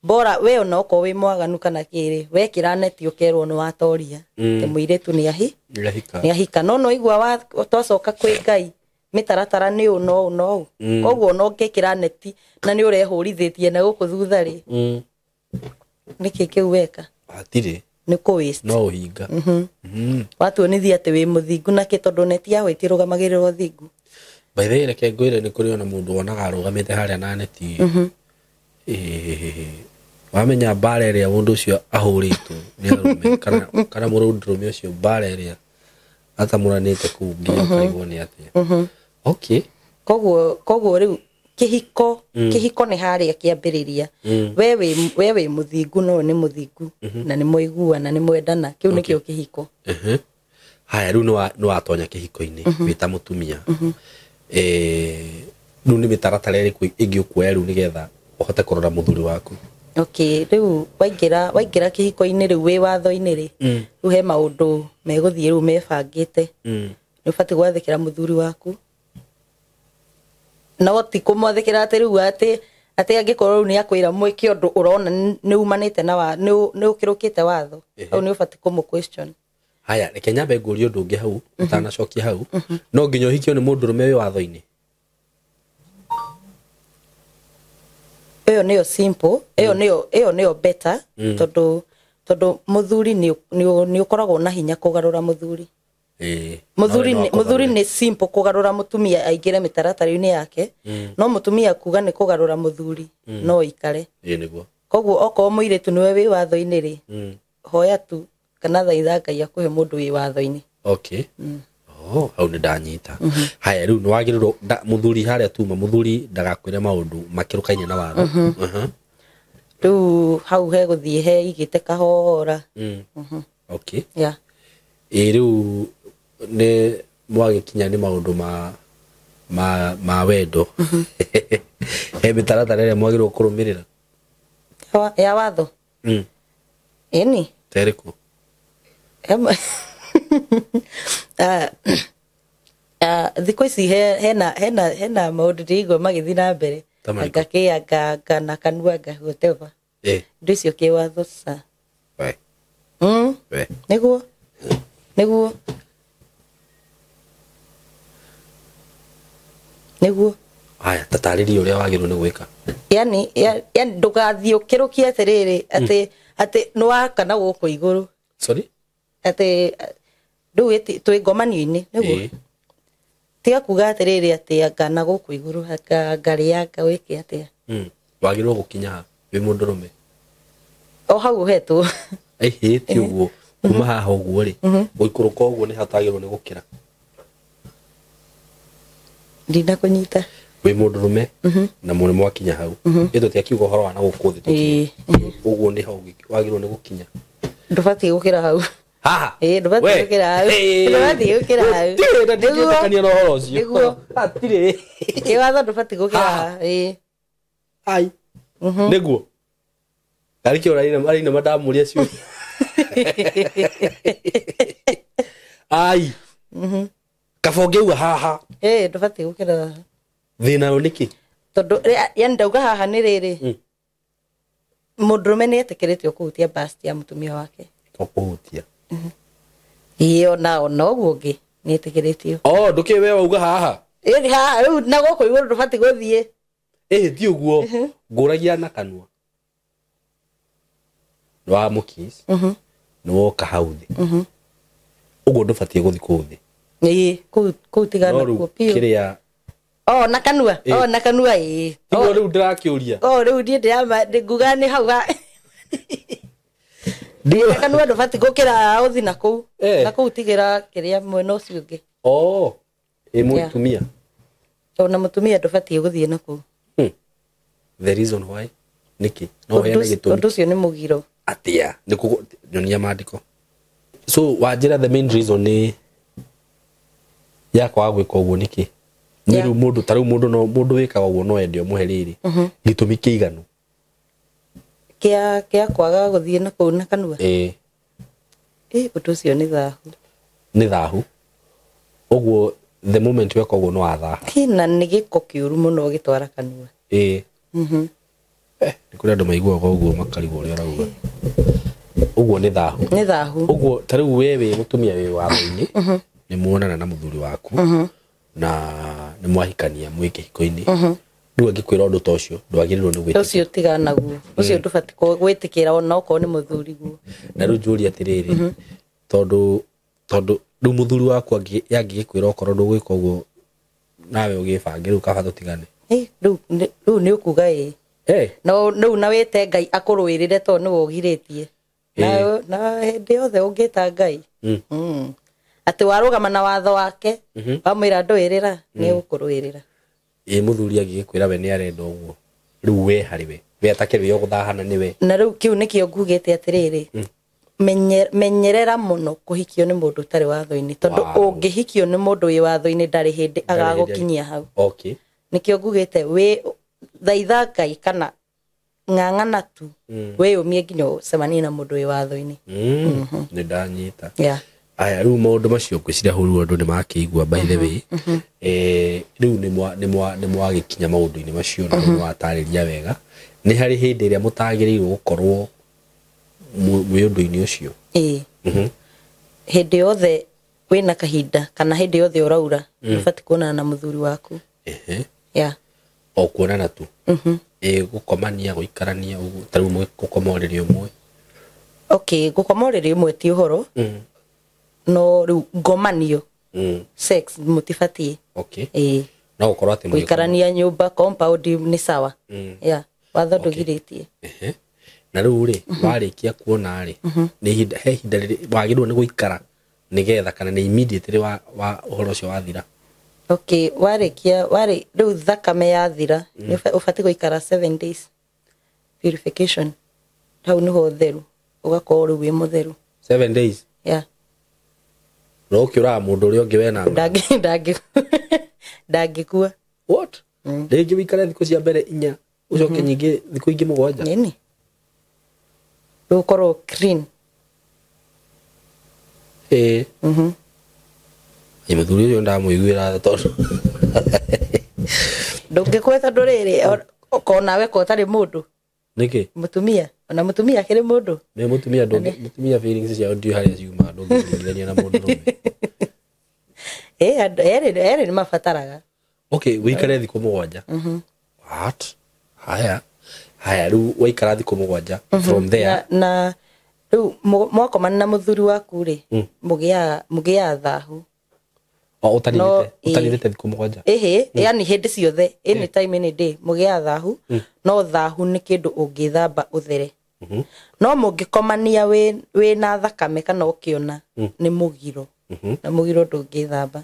Bora we ona okorwo wĩ mwaganu kana kĩrĩ, wekĩra neti ũkerwo nĩ watoria. Atĩ mũirĩtu nĩ ahi? Nĩ ahika. No no igua twacoka kwĩ Ngai, mĩtaratara nĩ ũũ no ũũ no ũũ. Koguo ona ũngĩkĩra neti na nĩ ũrehũrithĩtie na gũkũ thutha rĩ, nĩkĩ kĩu weka? Hatirĩ. Nĩ kũ waste. No ũhinga. Watuonithia atĩ wĩ mũthingu nakĩ, tondũ neti yaho ĩtirũgamagĩrĩra ũthingu. By the way, reke ngwĩre nĩ kũrĩ ona mũndũ wonaga arũgamĩte harĩa na neti. Wamenya mbara ĩrĩa mũndũ ũcio ahũrĩtwo nĩ arũme, kana mũndũrũme ũcio mbara ĩrĩa atamũranĩte kũu nginya ũkaigwo nĩ atĩa. Okay. Koguo rĩu kĩhiko, kĩhiko nĩ harĩa kĩambĩrĩria. We wĩ mũthingu no nĩ mũthingu, na nĩ mwaiguana, nĩ mwendana, kĩu nĩkĩo kĩhiko. Haya, rĩu nĩ watonya kĩhiko-inĩ wĩ ta mũtumia. Rĩu nĩ mĩtaratara ĩrĩkũ ĩngĩ ũkuoya rĩu nĩgetha ũhote kũrora mũthuri waku? Okay, rĩu waingĩra kĩhiko-inĩ rĩu wĩ watho-inĩ rĩ, rĩu he maũndũ megũthiĩ rĩu mebangĩte. Nĩ ũbatiĩ gwathĩkĩra mũthuri waku. No ti kũmwathĩkĩra atĩ rĩu atĩ angĩkorwo rĩu nĩ akwĩra mwĩke ũndũ ũrona nĩ umanĩte na nĩ ũkĩrũkĩte watho, hau nĩ ũbatiĩ kũmũ question. Haya, reke nyambe ngũrie ũndũ ũngĩ hau, ũtanacokia hau. No nginya ũhikio nĩ mũndũrũme wĩ watho-inĩ? Ĩyo nĩyo simple, ĩyo nĩyo better, tondũ mũthuri nĩ ũkoragwo na hinya kũgarũra mũthuri. Mũthuri nĩ simple kũgarũra mũtumia aingĩre mĩtaratara-inĩ yake, no mũtumia kuga nĩ kũgarũra mũthuri no ikare. Nĩguo. Koguo okorwo mũirĩtu nĩwe wĩ watho-inĩ rĩ, hoya tu kana thaitha Ngai akũhe mũndũ wĩ watho-inĩ. Okay. Oh, hau nĩ ndanyita. Haya, rĩu nĩ wagĩrĩirwo mũthuri harĩa tuma mũthuri ndagakwĩre maũndũ makĩrũkaine na watho. Rĩu hau hegũthiĩ heigĩte kahora. Okay. Yeah. Rĩu nĩ mwagĩkinya nĩ maũndũ ma wendo. He mĩtaratara ĩrĩa mwagĩrĩirwo kũrũmĩrĩra? Ya watho? Ĩni. Ta ĩrĩkũ? Thikũ ici hena maũndũ ndĩraigua magĩthiĩ na mbere. Anga kĩ, anga na kanua, anga whatever. Indo icio kĩwatho ca. Nĩguo. Nĩguo. Nĩguo. Haya, tatarĩria ũrĩa wagĩrĩirwo nĩ gwĩka. Yani ndũgathiĩ ũkĩrũkie atĩrĩrĩ, atĩ nĩ waka na gũkũ igũrũ. Sorry? Atĩ rĩu twĩ ngomanio-inĩ, nĩguo. Tiga kuga atĩrĩrĩ atĩ anga na gũkũ igũrũ, anga ngarĩa, anga wĩke atĩa. Wagĩrĩirwo gũkinya ha wĩ mũndũrũme? O hau ũhetwo. Ĩhĩ, ti ũguo. Kuma haha ũguo rĩ, gũikũrũka ũguo nĩ hatagĩrĩirwo nĩ gũkĩra. Ndinakũnyita. Wĩ mũndũrũme na mũrĩ mwakinya hau. Ĩ tũtiakiuga ũhoro wa na gũkũ thĩ tũkinye. Ũguo nĩho wagĩrĩirwo nĩ gũkinya. Ndũbatiĩ gũkĩra hau. Haha. Ndũbatiĩ gũkĩra hau. Ndũbatiĩ gũkĩra hau. Gũtirĩ na ndingĩtĩkania na ũhoro ũcio. Nĩguo. Hatirĩ. Kĩwatho ndũbatiĩ gũkĩra haha. Ai. Nĩguo. Tarĩ kĩo araina mandamũria ciũria. Ai. Kaba ũngĩauga haha. Ndũbatiĩ gũkĩra haha. Thĩna ũyũ nĩkĩ? Tondũ yani ndauga haha nĩ rĩrĩ, mũndũrũme nĩ etĩkĩrĩtio kũhutia bust ya mũtumia wake. To kũhutia. Ĩĩ, ona ũguo ũngĩ nĩ etĩkĩrĩtio. Oh, ndũkĩũĩ we wauga haha? Ĩĩ, haha rĩu na gũkũ igũrũ ndũbatiĩ gũthiĩ. Ĩĩ, ti ũguo. Ngũragia na kanua. Nĩ wamũkiss. Nĩ woka hau thĩ. Ũguo ndũbatiĩ gũthiĩ kũu thĩ. Ĩĩ, kũu tigana kuo biũ. Kĩrĩa Oh, na kanua. Oh, na kanua ĩĩ. Tiguo rĩu ndĩrakĩũria. Oh, rĩu niĩ ndĩrama nguga nĩ hau ha. Kanua ndũbatiĩ gũkĩra ũthi na kũu. Na kũu tigĩra kĩrĩa mwena ũcio ũngĩ. Oh, ĩ mũtumia. Ona mũtumia ndũbatiĩ gũthiĩ na kũu. The reason why nĩkĩ? No heane gĩtũmi. Ũndũ ũcio nĩ mũgiro. Atĩa? Nĩ nyonia maandĩko. So wanjĩra the main reason nĩ ya kwaga gwĩka ũguo nĩkĩ? Nĩ rĩu mũndũ ta rĩu mũndũ no mũndũ wĩkaga ũguo no ende ũmũhe rĩrĩ. Gĩtũmi kĩiganu. Kĩa kwaga gũthiĩ na kũu na kanua. Ĩĩ. Ũndũ ũcio nĩ thahu. Nĩ thahu. Ũguo the moment weka ũguo no wathaha. Na nĩ gĩko kĩũru mũno ũgĩtwara kanua. Ĩĩ. Nĩ kũrĩ andũ maiguaga ũguo makarigwo ũrĩa ũrauga. Ũguo nĩ thahu. Nĩ thahu. Ũguo ta rĩu we wĩ mũtumia wĩ watho-inĩ nĩ muonana na mũthuri waku na nĩ mwahikania mwĩ kĩhiko-inĩ. Rĩu angĩkwĩra ũndũ ta ũcio ndwagĩrĩirwo nĩ gwĩtĩkĩra. Ũcio tigana naguo. Ũcio ndũbatiĩ gwĩtĩkĩra ona okorwo nĩ mũthuri guo. Na rĩu njũrie atĩrĩrĩ, tondũ rĩu mũthuri waku angĩgĩkwĩra okorwo ndũgwĩka ũguo nawe ũgĩbange rĩu kaba tũtigane. Rĩu nĩ ũkuga ĩĩ. No rĩu na wĩte Ngai akũrũĩrĩre tondũ nĩwe ũgirĩtie. Na hĩndĩ yothe ũngĩta Ngai. Atĩ warũgama na watho wake, wamwĩra ndũĩrĩra, nĩ egũkũrũĩrĩra. Ĩ mũthuri angĩgĩkwĩra we nĩ arenda ũguo. Rĩu we harĩ we. We atakĩrĩ o gũthahana nĩ we. Na rĩu kĩu nĩkĩo ngugĩte atĩrĩrĩ. Menyerera mũno kũhikio nĩ mũndũ ũtarĩ watho-inĩ tondũ ũngĩhikio nĩ mũndũ wĩ watho-inĩ ndarĩ hĩndĩ agagũkinyia hau. Okay. Nĩkĩo ngugĩte wĩ thaitha Ngai kana ng'ang'ana tu wĩyũmie nginya ũcemanie na mũndũ wĩ watho-inĩ. Nĩ ndanyita. Yeah. Aya rĩu maũndũ macio ngwĩciria hau andũ nĩ makĩigua by the way. Rĩu nĩ mwagĩkinya maũndũ-inĩ macio na nĩ mwatarĩria wega. Nĩ harĩ hĩndĩ ĩrĩa mũtagĩrĩirwo gũkorwo mwĩ ũndũ-inĩ ũcio. Ĩĩ. Hĩndĩ yothe wĩna kahinda kana hĩndĩ yothe ũraura ũbatiĩ kuonana na mũthuri waku. Yeah. O kuonana tu. Ĩ gũkomania gũikarania ũguo ta rĩu gũkoma ũrĩrĩ ũmwe. Okay, gũkoma ũrĩrĩ ũmwe ti ũhoro. No rĩu ngomanio. Sex mũtibatiĩ. Okay. Ĩĩ. No gũkorwo atĩ gũikarania nyũmba compound nĩ sawa. Yeah. Watho ndũgirĩtie. Na rĩu rĩ warĩkia kuona rĩ nĩ ihinda he ihinda wagĩrĩirwo nĩ gũikara nĩgetha kana nĩ immediately wa ũhoro ũcio wathira. Okay, warĩkia warĩ rĩu thakame yathira nĩ ũbatiĩ gũikara 7 days purification. Hau nĩho ũtheru ũgakorwo rĩu wĩ mũtheru. 7 days. Yeah. No ũkĩũraga mũndũ ũrĩa ũngĩ wena ndangĩkua. What? Rĩngĩ wĩikare thikũ cia mbere 4 ũcoke nyingĩ thikũ ingĩ 7. Nini? Rĩu ũkorwo clean. Ĩĩ. Ĩ mũthuri ũcio ndamũiguĩra tondũ ndũngĩkua tondũ rĩrĩ okorwo nawe ko ũtarĩ mũndũ. Nĩkĩ? Mũtumia. Ona mũtumia akĩrĩ mũndũ. Nĩ mũtumia ndũngĩ mũtumia feelings ciao ndiũĩ harĩa ciumaga ndũngĩringithania na mũndũ ũrũme. Ĩ erĩ nĩ mabataraga. Okay, wĩikare thikũ 7. What? Haya. Haya rĩu waikara thikũ 7 from there. Na rĩu mwakomana na mũthuri waku rĩ mũgĩaga thahu. O ũtaninĩte thikũ 7. Ĩhĩ, yani hĩndĩ ciothe any time any day mũgĩaga thahu. No thahu nĩ kĩndũ ũngĩthamba ũthere. No mũngĩkomania wĩna thakame kana ũkĩona nĩ mũgiro. Na mũgiro ndũngĩthamba.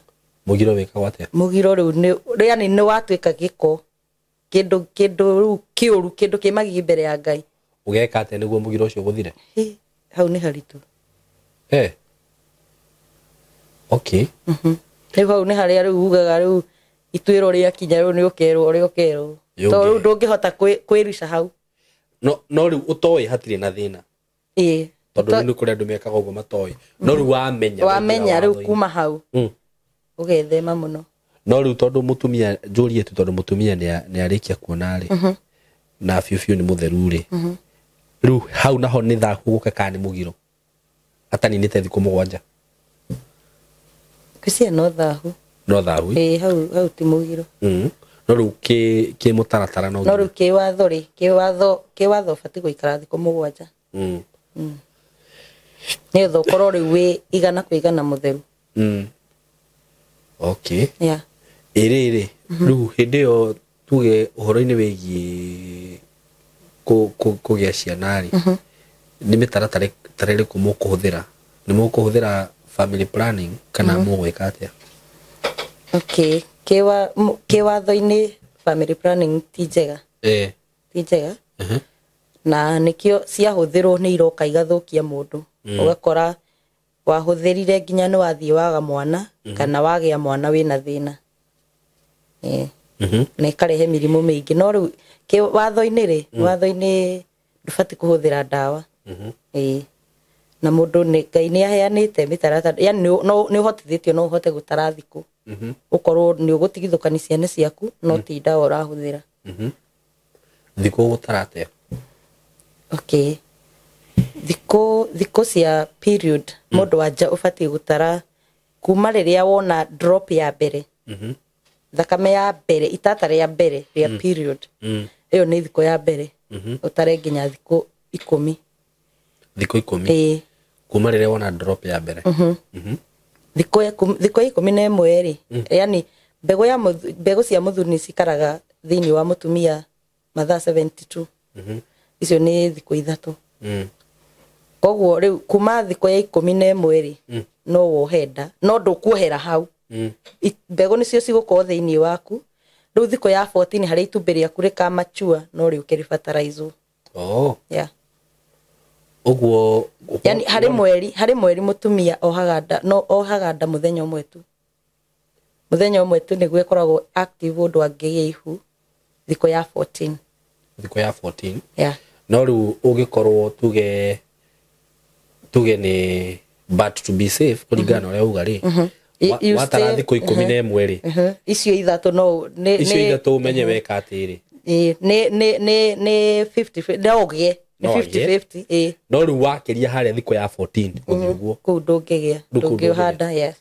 Mũgiro wĩkagwo atĩa? Mũgiro rĩu nĩ yani nĩ watuĩka gĩko. Kĩndũ rĩu kĩũru kĩndũ kĩ magigi mbere ya Ngai. Ũgeka atĩa nĩguo mũgiro ũcio gũthire? Hau nĩ haritũ. Okay. Rĩu hau nĩ harĩa rĩu ugaga rĩu ituĩro rĩakinya rĩu nĩ ũkerwo ũrĩa ũkerwo. Tondũ rĩu ndũngĩhota kwĩruca hau. No rĩu ũtoĩ hatirĩ na thĩna. Ĩĩ. Tondũ rĩu nĩ kũrĩ andũ mekaga ũguo matoĩ. No rĩu wamenya. Wamenya rĩu kuma hau. Ũgethema mũno. No rĩu tondũ mũtumia njũrie tu tondũ mũtumia nĩ arĩkia kuona rĩ. Na biũ biũ nĩ mũtheru rĩ. Rĩu hau naho nĩ thahu gũka kana nĩ mũgiro. Ataninĩte thikũ 7. Ngwĩciria no thahu. No thahu. Ĩĩ hau ti mũgiro. No rĩu kĩ mũtaratara no. No rĩu kĩ watho rĩ, kĩ watho ũbatiĩ gũikara thikũ 7. Nĩgetha ũkorwo rĩu wĩ 100% mũtheru. Okay. Yeah. Ĩrĩrĩ rĩu hĩndĩ ĩyo tuge ũhoro-inĩ wĩgiĩ kũgĩa ciana rĩ. Nĩ mĩtaratara ĩrĩkũ mũkũhũthĩra? Nĩ mũkũhũthĩra family planning kana mũgwĩka atĩa? Okay, kĩwatho-inĩ family planning ti njega. Ti njega. Na nĩkĩo ciahũthĩrwo nĩ iroka igathũkia mũndũ. Ũgakora wahũthĩrire nginya nĩ wathiĩ waga mwana kana wagĩa mwana wĩna thĩna. Na ĩkarehe mĩrimũ mĩingĩ. No rĩu watho-inĩ rĩ, watho-inĩ ndũbatiĩ kũhũthĩra ndawa. Na mũndũ nĩ Ngai nĩ aheanĩte mĩtaratara, yani nĩ ũhotithĩtio no ũhote gũtara thikũ. Ũkorwo nĩ ũgũtigithũkania ciana ciaku no ti ndawa ũrahũthĩra. Thikũ ũgũtara atĩa? Okay. Thikũ cia period mũndũ wa nja ũbatiĩ gũtara kuma rĩrĩa wona drop ya mbere. Thakame ya mbere, itata rĩa mbere rĩa period. Ĩyo nĩ thikũ ya mbere. Ũtare nginya thikũ 10. Thikũ 10? Kuma rĩrĩa wona drop ya mbere. Thikũ 11 rĩ, yani mbegũ cia mũthuri nĩ cikaraga thĩinĩ wa mũtumia mathaa 72. Icio nĩ thikũ 3. Koguo rĩu kuma thikũ ya 11 rĩ, no wohe nda, no ndũkuohera hau. Mbegũ nĩcio cigũkorwo thĩinĩ waku. Rĩu thikũ ya 14 harĩa itumbĩ rĩaku rĩkamachua no rĩũke rĩbataraizwo. Yeah. Ũguo yani harĩ mweri mũtumia ohaga nda, no ohaga nda mũthenya ũmwe tu. Mũthenya ũmwe tu nĩguo ĩkoragwo active ũndũ angĩgĩa ihu thikũ ya 14. Thikũ ya 14. Yeah. No rĩu ũngĩkorwo tuge nĩ but to be safe kũringana na ũrĩa uga rĩ, watara thikũ 11 rĩ, icio ithatũ no nĩ icio ithatũ ũmenye weka atĩrĩ. Nĩ 50 no ũgĩe nĩ 50-50. No rĩu wakĩria harĩa thikũ ya 14 gũthiĩ ũguo kũu ndũngĩgĩa, ndũngĩhanda. Yes.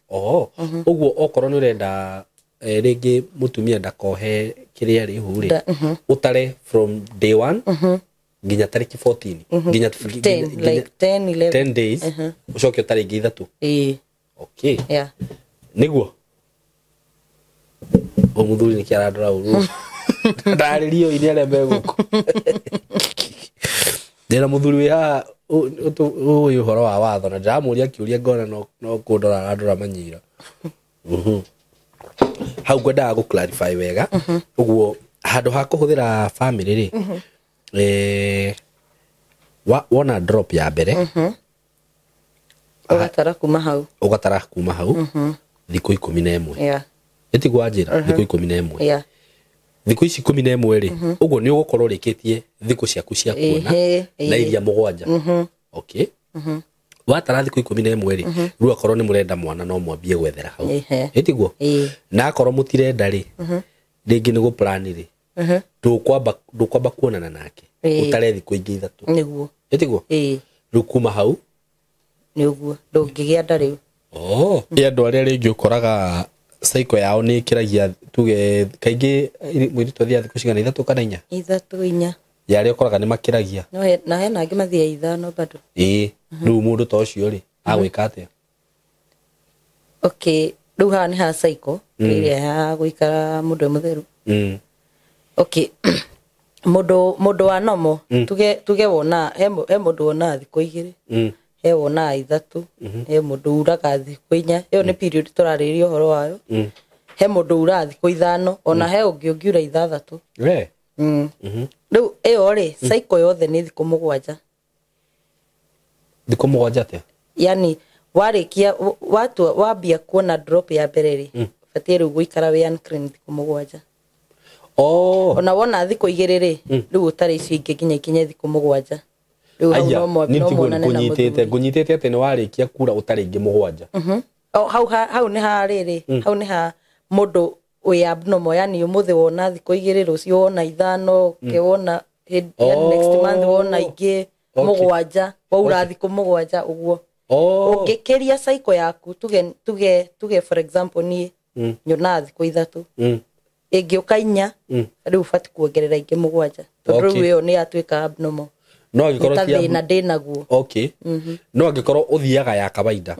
Ũguo okorwo nĩ ũrenda rĩngĩ mũtumia ndakohe kĩrĩa rĩ ihu rĩ, ũtare from day 1 nginya tarĩki 14, nginya 10, like 10, 11, 10 days, ũcoke ũtare ingĩ 3. Okay. Yeah. Nĩguo o mũthuri nĩkĩ arandora ũru ndarĩrio ini arĩa me gũkũ. Ndĩna mũthuri wĩ haha ũĩ ũhoro wa watho na ndĩramũria kĩũria ngona no kũndora arandora manyira. Hau ngwendaga gũ clarify wega. Ũguo handũ ha kũhũthĩra family rĩ, wona drop ya mbere, ũgatara kuma hau. Ũgatara kuma hau thikũ 11. Yeah. Ĩtigwo njĩra thikũ 11. Yeah. Thikũ ici 11 rĩ, ũguo nĩ ũgũkorwo ũrĩkĩtie thikũ ciaku cia kuona na iria 7. Okay. Watara thikũ 11 rĩ, rĩu akorwo nĩ mũrenda mwana no mwambie gwethera hau. Ĩtiguo? Na akorwo mũtirenda rĩ, rĩngĩ nĩ gũ-plan rĩ, ndũkwamba kuonana nake ũtare thikũ ingĩ 3. Nĩguo. Ĩtiguo? Rĩu kuma hau nĩguo ndũngĩgĩa nda rĩu. Nĩ andũ arĩa rĩngĩ ũkoraga cycle yao nĩ ĩkĩragia tuge kaingĩ mũirĩtu athiaga thikũ cigana, 3 kana 4? 3 4. Ya arĩa ũkoraga nĩ makĩragia. Na hena angĩ mathiaga 5 bado. Rĩu mũndũ ta ũcio rĩ, agwĩka atĩa? Okay, rĩu haha nĩ ha cycle ĩrĩa ya gũikara mũndũ mũtheru. Okay. Mũndũ wa nomo, tuge wona he mũndũ wonaga thikũ 2. He wonaga 3, he mũndũ uraga thikũ 4. Ĩyo nĩ period tũrarĩrĩria ũhoro wayo. He mũndũ uraga thikũ 5, ona he ũngĩ ũngiura 6. Rĩu ĩyo rĩ, cycle yothe nĩ thikũ 7. Thikũ 7 atĩa? Yani warĩkia watua wambia kuona drop ya mbere rĩ, ũbatiĩ rĩu gũikara wĩ unclean thikũ 7. Ona wona thikũ 2 rĩ, rĩu ũtarĩ icio ingĩ nginya ikinye thikũ 7. Ngũnyitĩte atĩ nĩ warĩkia kura ũtarĩ ingĩ 7. Hau nĩ ha rĩrĩ, hau nĩ ha mũndũ wĩ abnormal, yani ũmũthĩ wona thikũ 2, rũciũ wona 5, ũke wona next month wona ingĩ 7, waura thikũ 7 ũguo. Ũngĩkĩria cycle yaku, tuge for example niĩ nyonaga thikũ 3. Ĩngĩũka 4, rĩu ũbatiĩ kuongerera ingĩ 7. Tondũ rĩu ĩyo nĩ yatuĩka abnormal. No angĩkorwo ta ti ya thĩna ndĩnaguo. Okay, no angĩkorwo ũthiaga ya kawaida,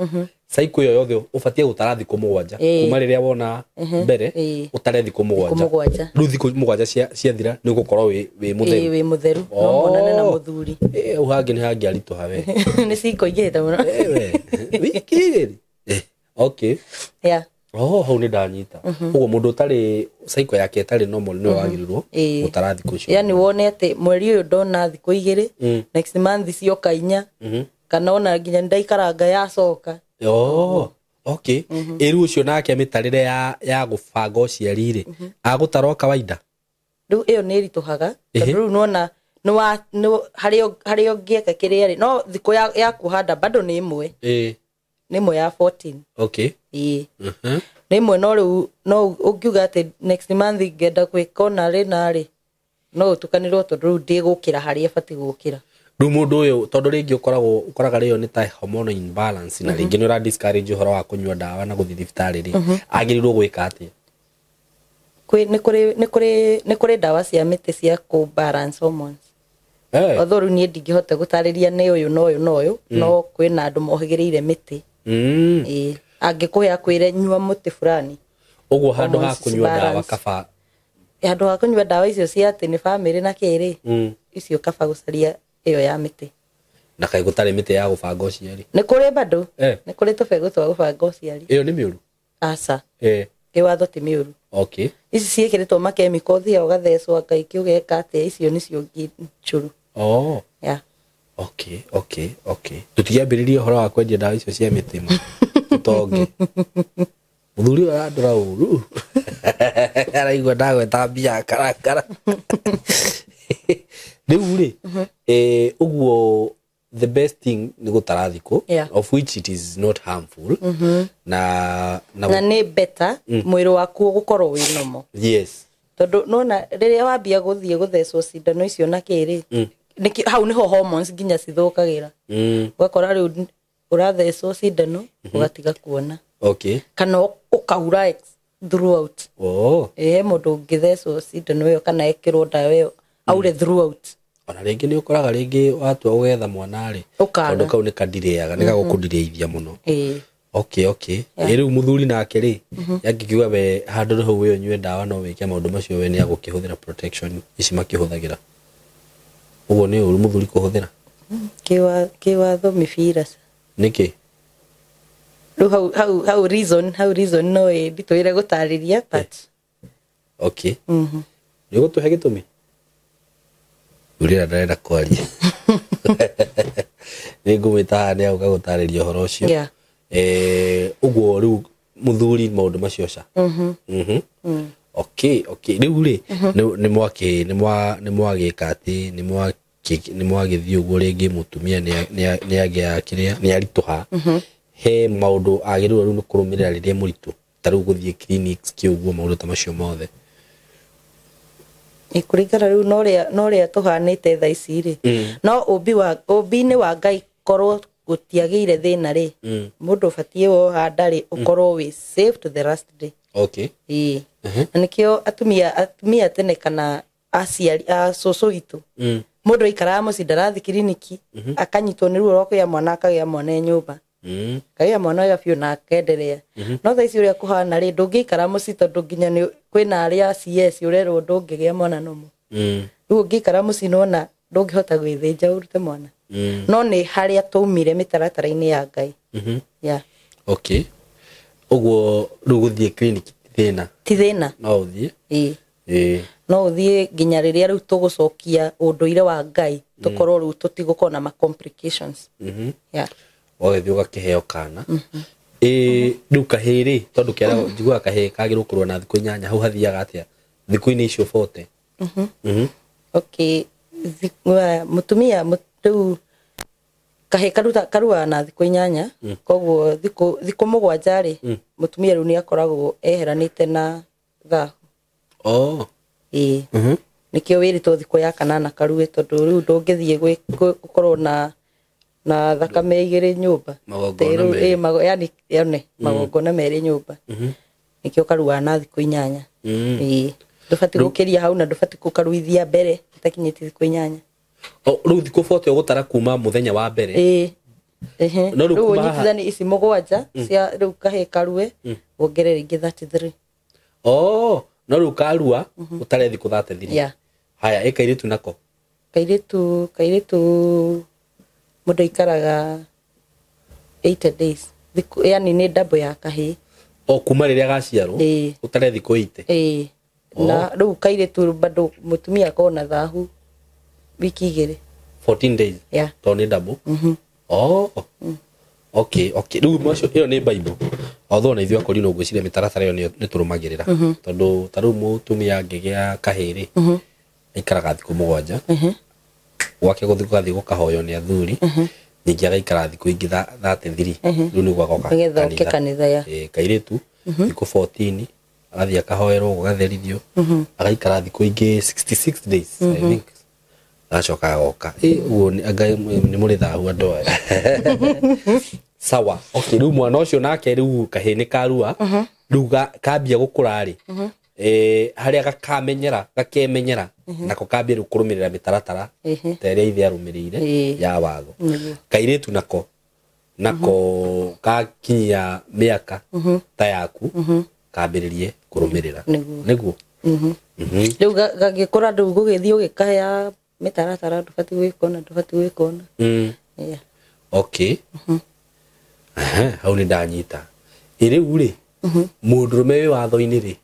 cycle ĩyo yothe ũbatiĩ gũtara thikũ 7 kuma rĩrĩa wona mbere, ũtare thikũ 7. 7. Rĩu thikũ 7 ciathira nĩ ũgũkorwo wĩ mũtheru. Wĩ mũtheru, no monane na mũthuri. Hau hangĩ nĩ hangĩaritũha we. Nĩ cinko ingĩhĩte mũno. We wiki igĩrĩ. Okay. Yeah. Oh, hau nĩ ndanyita. Ũguo mũndũ ũtarĩ cycle yake ĩtarĩ normal nĩwe wagĩrĩirwo gũtara thikũ icio. Yani wone atĩ mweri ũyũ ndona thikũ 2, next month cioka 4, kana ona nginya ndaikaranga yacoka. Oh, okay. Ĩru ũcio nake mĩtarĩre ya gũbanga ũciari rĩ, agũtara o kawaida. Rĩu ĩyo nĩ ĩritũhaga tondũ rĩu nĩwona harĩa ũngĩeka kĩrĩa rĩ, no thikũ ya kuhanda bado nĩ ĩmwe. Nĩ ĩmwe ya 14. Okay. Ĩĩ. Nĩ ĩmwe, no rĩu no ũngiuga atĩ next month ngenda gwĩka ona rĩ na rĩ, no ũtukanĩrwo tondũ rĩu ndĩgũkĩra harĩa ĩbatiĩ gũkĩra. Rĩu mũndũ ũyũ tondũ rĩngĩ ũkoraga rĩo nĩ ta hormonal imbalance na rĩngĩ nĩ ũra discourage ũhoro wa kũnyua ndawa na gũthiĩ thibitarĩ rĩ, agĩrĩirwo gwĩka atĩa? Nĩ kũrĩ ndawa cia mĩtĩ cia kũ balance hormones. Although rĩu niĩ ndingĩhota gũtarĩria nĩ ũyũ na ũyũ na ũyũ, no kwĩna andũ mohĩgĩrĩire mĩtĩ. Ĩĩ. Angĩkũhe akwĩre nyua mũtĩ fulani. Ũguo handũ ha Hormones kũnyua ndawa balance. kaba. Handũ ha kũnyua ndawa icio cia atĩ nĩ bamĩrĩ na kĩrĩ, icio kaba gũcaria ĩyo ya mĩtĩ. Na kaĩ gũtarĩ mĩtĩ ya gũbanga ũciari? Nĩ kũrĩ bado. Nĩ kũrĩ tũbegũ twa gũbanga ũciari. Ĩyo nĩ mĩũru? Aca. Kĩwatho ti mĩũru. Okay. Ici ciĩkĩrĩtwo makemiko, ũthiaga ũgathecwo kaingĩ ũgeka atĩa, icio nĩcio njũru. Oh. Yeah. Okay, okay, okay. Tũtiambĩrĩrie ũhoro wa kwendia ndawa icio cia mĩtĩ ma. Tũtonge. Mũthuri ũyũ arandora ũru. Araigua ndagweta mbia karakara. Rĩu rĩ, ũguo the best thing nĩ gũtara thikũ, of which it is not harmful. Na nĩ better mwĩrĩ waku ũgũkorwo wĩ normal. Yes. Tondũ nona rĩrĩa wambia gũthiĩ gũthecwo cindano icio na kĩrĩ, hau nĩho hormones nginya cithũkagĩra. Ũgakora rĩu ũrathecwo cindano ũgatiga kuona. Okay. Kana ũkaura throughout. Oh. Mũndũ ũngĩthecwo cindano ĩyo kana ekĩrwo ndawa ĩyo aure throughout. Ona rĩngĩ nĩ ũkoraga rĩngĩ watua ũgetha mwana rĩ, Ũkaga. tondũ kau nĩ kandirĩaga, nĩ gagũkũndirĩithia mũno. Okay, okay. Rĩu mũthuri nake rĩ, angĩkiuga we handũ hau we ũnyue ndawa no wĩke maũndũ macio, we nĩ agũkĩhũthĩra protection ici makĩhũthagĩra. Ũguo nĩ ũru mũthuri kũhũthĩra? Kĩwatho mĩbira. Nĩkĩ? Rĩu hau reason no ĩnditũire gũtarĩria, but Okay. Nĩ ũgũtũhe gĩtũmi? Ũrĩa ndarenda kwaria. Nĩ ngũmwĩta haha nĩ agũka gũtarĩria ũhoro ũcio. Yeah. Ũguo rĩu mũthuri maũndũ macio ca. Okay, okay. Rĩu rĩ, nĩ mwagĩka atĩ, nĩ mwagĩthiĩ ũguo rĩngĩ mũtumia nĩ agĩa kĩrĩa, nĩ aritũha. He maũndũ agĩrĩirwo rĩu nĩ kũrũmĩrĩra rĩrĩa mũritũ, ta rĩu gũthiĩ clinics kĩ ũguo maũndũ ta macio mothe. Kũringana rĩu na ũrĩa tũhanĩte thaa ici rĩ, no ũmbi-inĩ wa Ngai korwo gũtiagĩire thĩna rĩ, mũndũ ũbatiĩ woha nda rĩ, ũkorwo wĩ safe to the last day. Okay. Ĩĩ. Na nĩkĩo atumia tene kana aciari a cũcũ witũ, mũndũ aikaraga mũciĩ ndarathiĩ kiriniki, akanyitwo nĩ ruo rwa kũgĩa mwana, akagĩa mwana e nyũmba. Akagĩa mwana wega biũ na akenderea. No thaa ici ũrĩa kũhana rĩ, ndũngĩikara mũciĩ tondũ nginya nĩ kwĩna arĩa CS ũrerwo ndũngĩgĩa mwana nomo. Rĩu ũngĩikara mũciĩ nĩwona ndũngĩhota gwĩthĩnja ũrute mwana. No nĩ harĩa twaumire mĩtaratara-inĩ ya Ngai. Yeah. Okay. Ũguo rĩu gũthiĩ clinic ti thĩna? Ti thĩna. No ũthiĩ? Ĩĩ. Ĩĩ. No ũthiĩ nginya rĩrĩa rĩu tũgũcokia ũndũire wa Ngai, tũkorwo rĩu tũtigũkorwo na ma complications. Yeah. Ũgagĩthiĩ ũgakĩheo kana. Rĩu kahĩĩ rĩ, tondũ kĩaragwo, njiguaga kahĩĩ kagĩrĩirwo kũrũa na thikũ 8, hau hathiaga atĩa? Thikũ-inĩ icio 40. Okay. Mũtumia, rĩu kahĩĩ karuaga na thikũ 8, koguo thikũ 7 rĩ, mũtumia rĩu nĩ akoragwo eheranĩte na thahu. Oh. Ĩĩ. Nĩkĩo wĩrĩtwo thikũ ya 8 karue, tondũ rĩu ndũngĩthiĩ gũkorwo na thakame 2 nyũmba. Magongona merĩ. Yani, yone, magongona merĩ nyũmba. Nĩkĩo karuaga na thikũ 8. Ĩĩ. Ndũbatiĩ gũkĩria hau na ndũbatiĩ gũkaruithia mbere ĩtakinyĩtie thikũ 8. Rĩu thikũ 40 ũgũtara kuma mũthenya wa mbere. Ĩĩ. Ehe. No rĩu Rĩu kuma haha- ũnyitithanie ici mũgwanja cia rĩu kahĩĩ karue wongerere ingĩ 33. Oh, no rĩu karua ũtare thikũ 33. Yeah. Haya, ĩ kairĩtu nako. Kairĩtu mũndũ aikaraga 80 days. Thikũ yani nĩ double ya kahĩĩ. O kuma rĩrĩa gaciarwo Ĩĩ. ũtare thikũ 80. Ĩĩ. Na rĩu kairĩtu bado mũtumia akoragwo na thahu wiki igĩrĩ. 14 days. Yeah. Tondũ nĩ double. Oh. Okay, okay. Rĩu macio ĩyo nĩ Bible. Although na ithuĩ akorino ngwĩciria mĩtaratara ĩyo nĩ tũrũmagĩrĩra. Tondũ ta rĩu mũtumia angĩgĩa kahĩĩ rĩ, aikaraga thikũ 7. Gwake gũthiĩ gũgathiĩ gũkahoywo nĩ athuri. Ningĩ agaikara thikũ ingĩ 33. Rĩu nĩguo agoka Nĩgetha oke kanitha, yeah. Ĩĩ, kairĩtu thikũ 14 agathiĩ akahoerwo gũgatherithio agaikara thikũ ingĩ 66 days I think agacoka agoka. Ĩ, ũguo anga nĩ mũrĩ thahu andũ aya. Sawa. Okay, rĩu mwana ũcio nake rĩu kahĩĩ nĩ karua rĩu kambia gũkũra rĩ, harĩa gakamenyera gakemenyera nako kambia rĩu kũrũmĩrĩra mĩtaratara ta ĩrĩa ithe arũmĩrĩire ya watho. Kairĩtu nako kakinyia mĩaka ta yaku kambĩrĩrie kũrũmĩrĩra. Nĩguo. Nĩguo. Rĩu gagĩkũra rĩu gũgĩthiĩ ũgĩkahea mĩtaratara ndũbatiĩ gwĩka ũna ndũbatiĩ gwĩka ũna. Yeah. Okay. Aha, hau nĩ ndanyita. Ĩ rĩu rĩ, mũndũrũme wĩ watho-inĩ rĩ,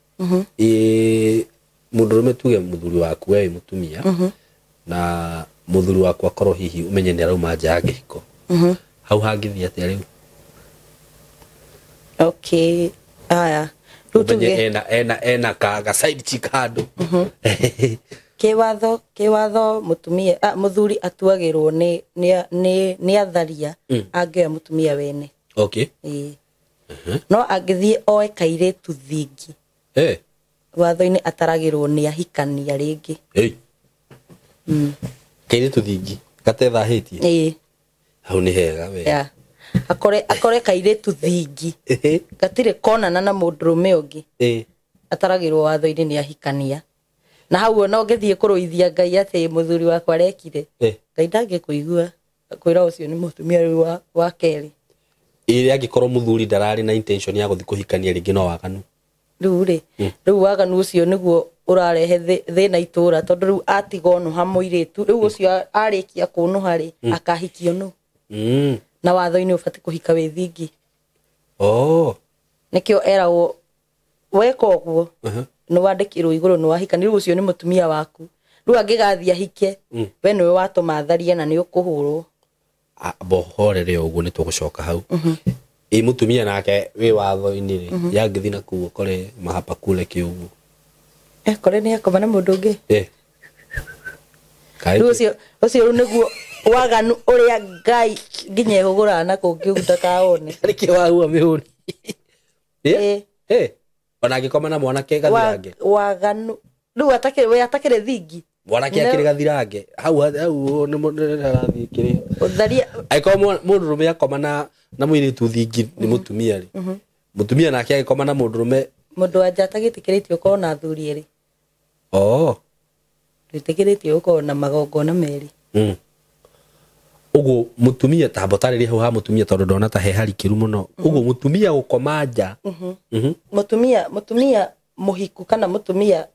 ĩ mũndũrũme tuge mũthuri waku we wĩ mũtumia na mũthuri waku akorwo hihi ũmenye nĩ arauma nja ya kĩhiko, hau hangĩthiĩ atĩa rĩu? Okay. Aya. Rĩu Ũmenye tuge ena ka side chick handũ. kĩwatho mũtumia mũthuri atuagĩrwo nĩ atharia angĩoya mũtumia wene. Okay. Ĩĩ. No angĩthiĩ oe kairĩtu thingi watho-inĩ ataragĩrwo nĩ ahikania rĩngĩ. Hey. Kairĩtu thingi gatethahĩtie. Ĩĩ. Hau nĩ hega we. Yeah. Akore kairĩtu thingi gatirĩ konana na mũndũrũme ũngĩ ataragĩrwo watho-inĩ nĩ ahikania. Na hau ona ũngĩthiĩ kũrũithia Ngai atĩ mũthuri wakwa arekire, Ngai ndangĩkũigua akwĩra ũcio nĩ mũtumia rĩu wa kerĩ. Ĩrĩa angĩkorwo mũthuri ndararĩ na intention ya gũthiĩ kũhikania rĩngĩ no waganu. Rĩu rĩ, rĩu waganu ũcio nĩguo ũrarehe thĩna itũra tondũ rĩu atiga ũnũha mũirĩtu rĩu ũcio arĩkia kũnũha rĩ akahikio nũ. Na watho-inĩ ũbatiĩ kũhika wĩ thingi. Oh. Nĩkĩo eragwo weka ũguo nĩ wandĩkĩrwo igũrũ nĩ wahika rĩu ũcio nĩ mũtumia waku. Rĩu angĩgathiĩ ahike we nĩwe watũma atharie na nĩ ũkũhũrwo. Bohorere ũguo nĩ tũgũcoka hau. Ĩ mũtumia nake wĩ watho-inĩ rĩ yangĩthiĩ na kũu ũkore mahapa kule kĩ ũguo. Kore nĩ akoma na mũndũ ũngĩ. Rĩu ũcio rĩu nĩguo waganu ũrĩa Ngai nginya ehũgũraga na kũngĩ ũguo ndakaone. Nĩkĩ wahua mĩhũni? Ona angĩkoma na mwanake gathirange. Waganu rĩu we atakĩrĩ thingi. Mwanake akĩrĩ gathirange. Hau nĩ harathiĩ kĩrĩa. Ũtharia Angĩkorwo mũndũrũme akoma na mũirĩtu thingi nĩ mũtumia rĩ. Mũtumia nake agĩkoma na mũndũrũme. Mũndũ wa nja atagĩtĩkĩrĩtio gũkorwo na athuri erĩ. Oh. Ndwĩtĩkĩrĩtio gũkorwo na magongona merĩ. Ũguo mũtumia ta mbotarĩria hau ha mũtumia tondũ ndona ta he harikĩru mũno. Ũguo mũtumia gũkoma nja. Mũtumia mũhiku kana mũtumia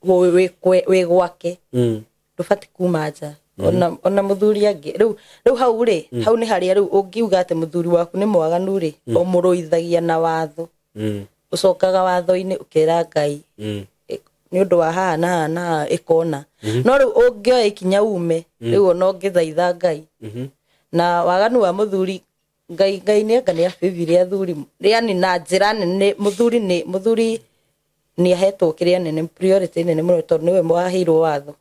wĩ gwake ndũbatiĩ kuma nja. Ona mũthuri angĩ rĩu hau rĩ, hau nĩ harĩa rĩu ũngiuga atĩ mũthuri waku nĩ mwaganu rĩ, ũmũrũithagia na watho. Ũcokaga watho-inĩ ũkera Ngai nĩ ũndũ wa haha na haha na haha ĩkona. No rĩu ũngĩoya ikinya ume, rĩu ona ũngĩthaitha Ngai. Na waganu wa mũthuri Ngai nĩ anga nĩ abĩbire athuri, yani na njĩra nene mũthuri nĩ ahetwo kĩrĩa nene priority nene mũno tondũ nĩwe waheirwo watho.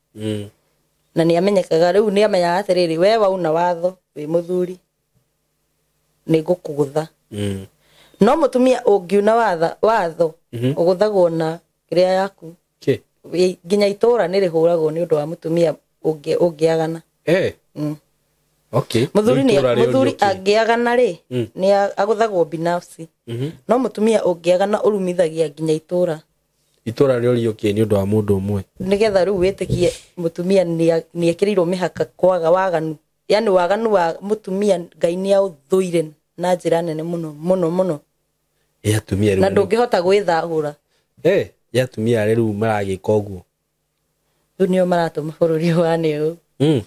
Na nĩ amenyekaga rĩu nĩ amenyaga atĩrĩrĩ we wauna watho wĩ mũthuri nĩ ngũkũgũtha. No mũtumia ũngiuna watho ũgũthagwo na kĩrĩa yaku. Nginya itũra nĩ rĩhũragwo nĩ ũndũ wa mũtumia ũngĩagana. Okay. Mũthuri angĩagana rĩ nĩ agũthagwo binafsi. No mũtumia ũngĩagana ũrumithagia nginya itũra. Itũra rĩorio kĩ nĩ ũndũ wa mũndũ ũmwe. Nĩgetha rĩu wĩtĩkie mũtumia nĩekĩrĩirwo mĩhaka kwaga waganu, yani waganu wa mũtumia Ngai nĩaũthũire na njĩra nene mũno mũno mũno. Ĩ atumia Na rĩu ndũngĩhota gwĩthahũra. Ĩ atumia arĩa rĩu maragĩka ũguo. Rĩu nĩo maratũma bũrũri ũhane ũũ.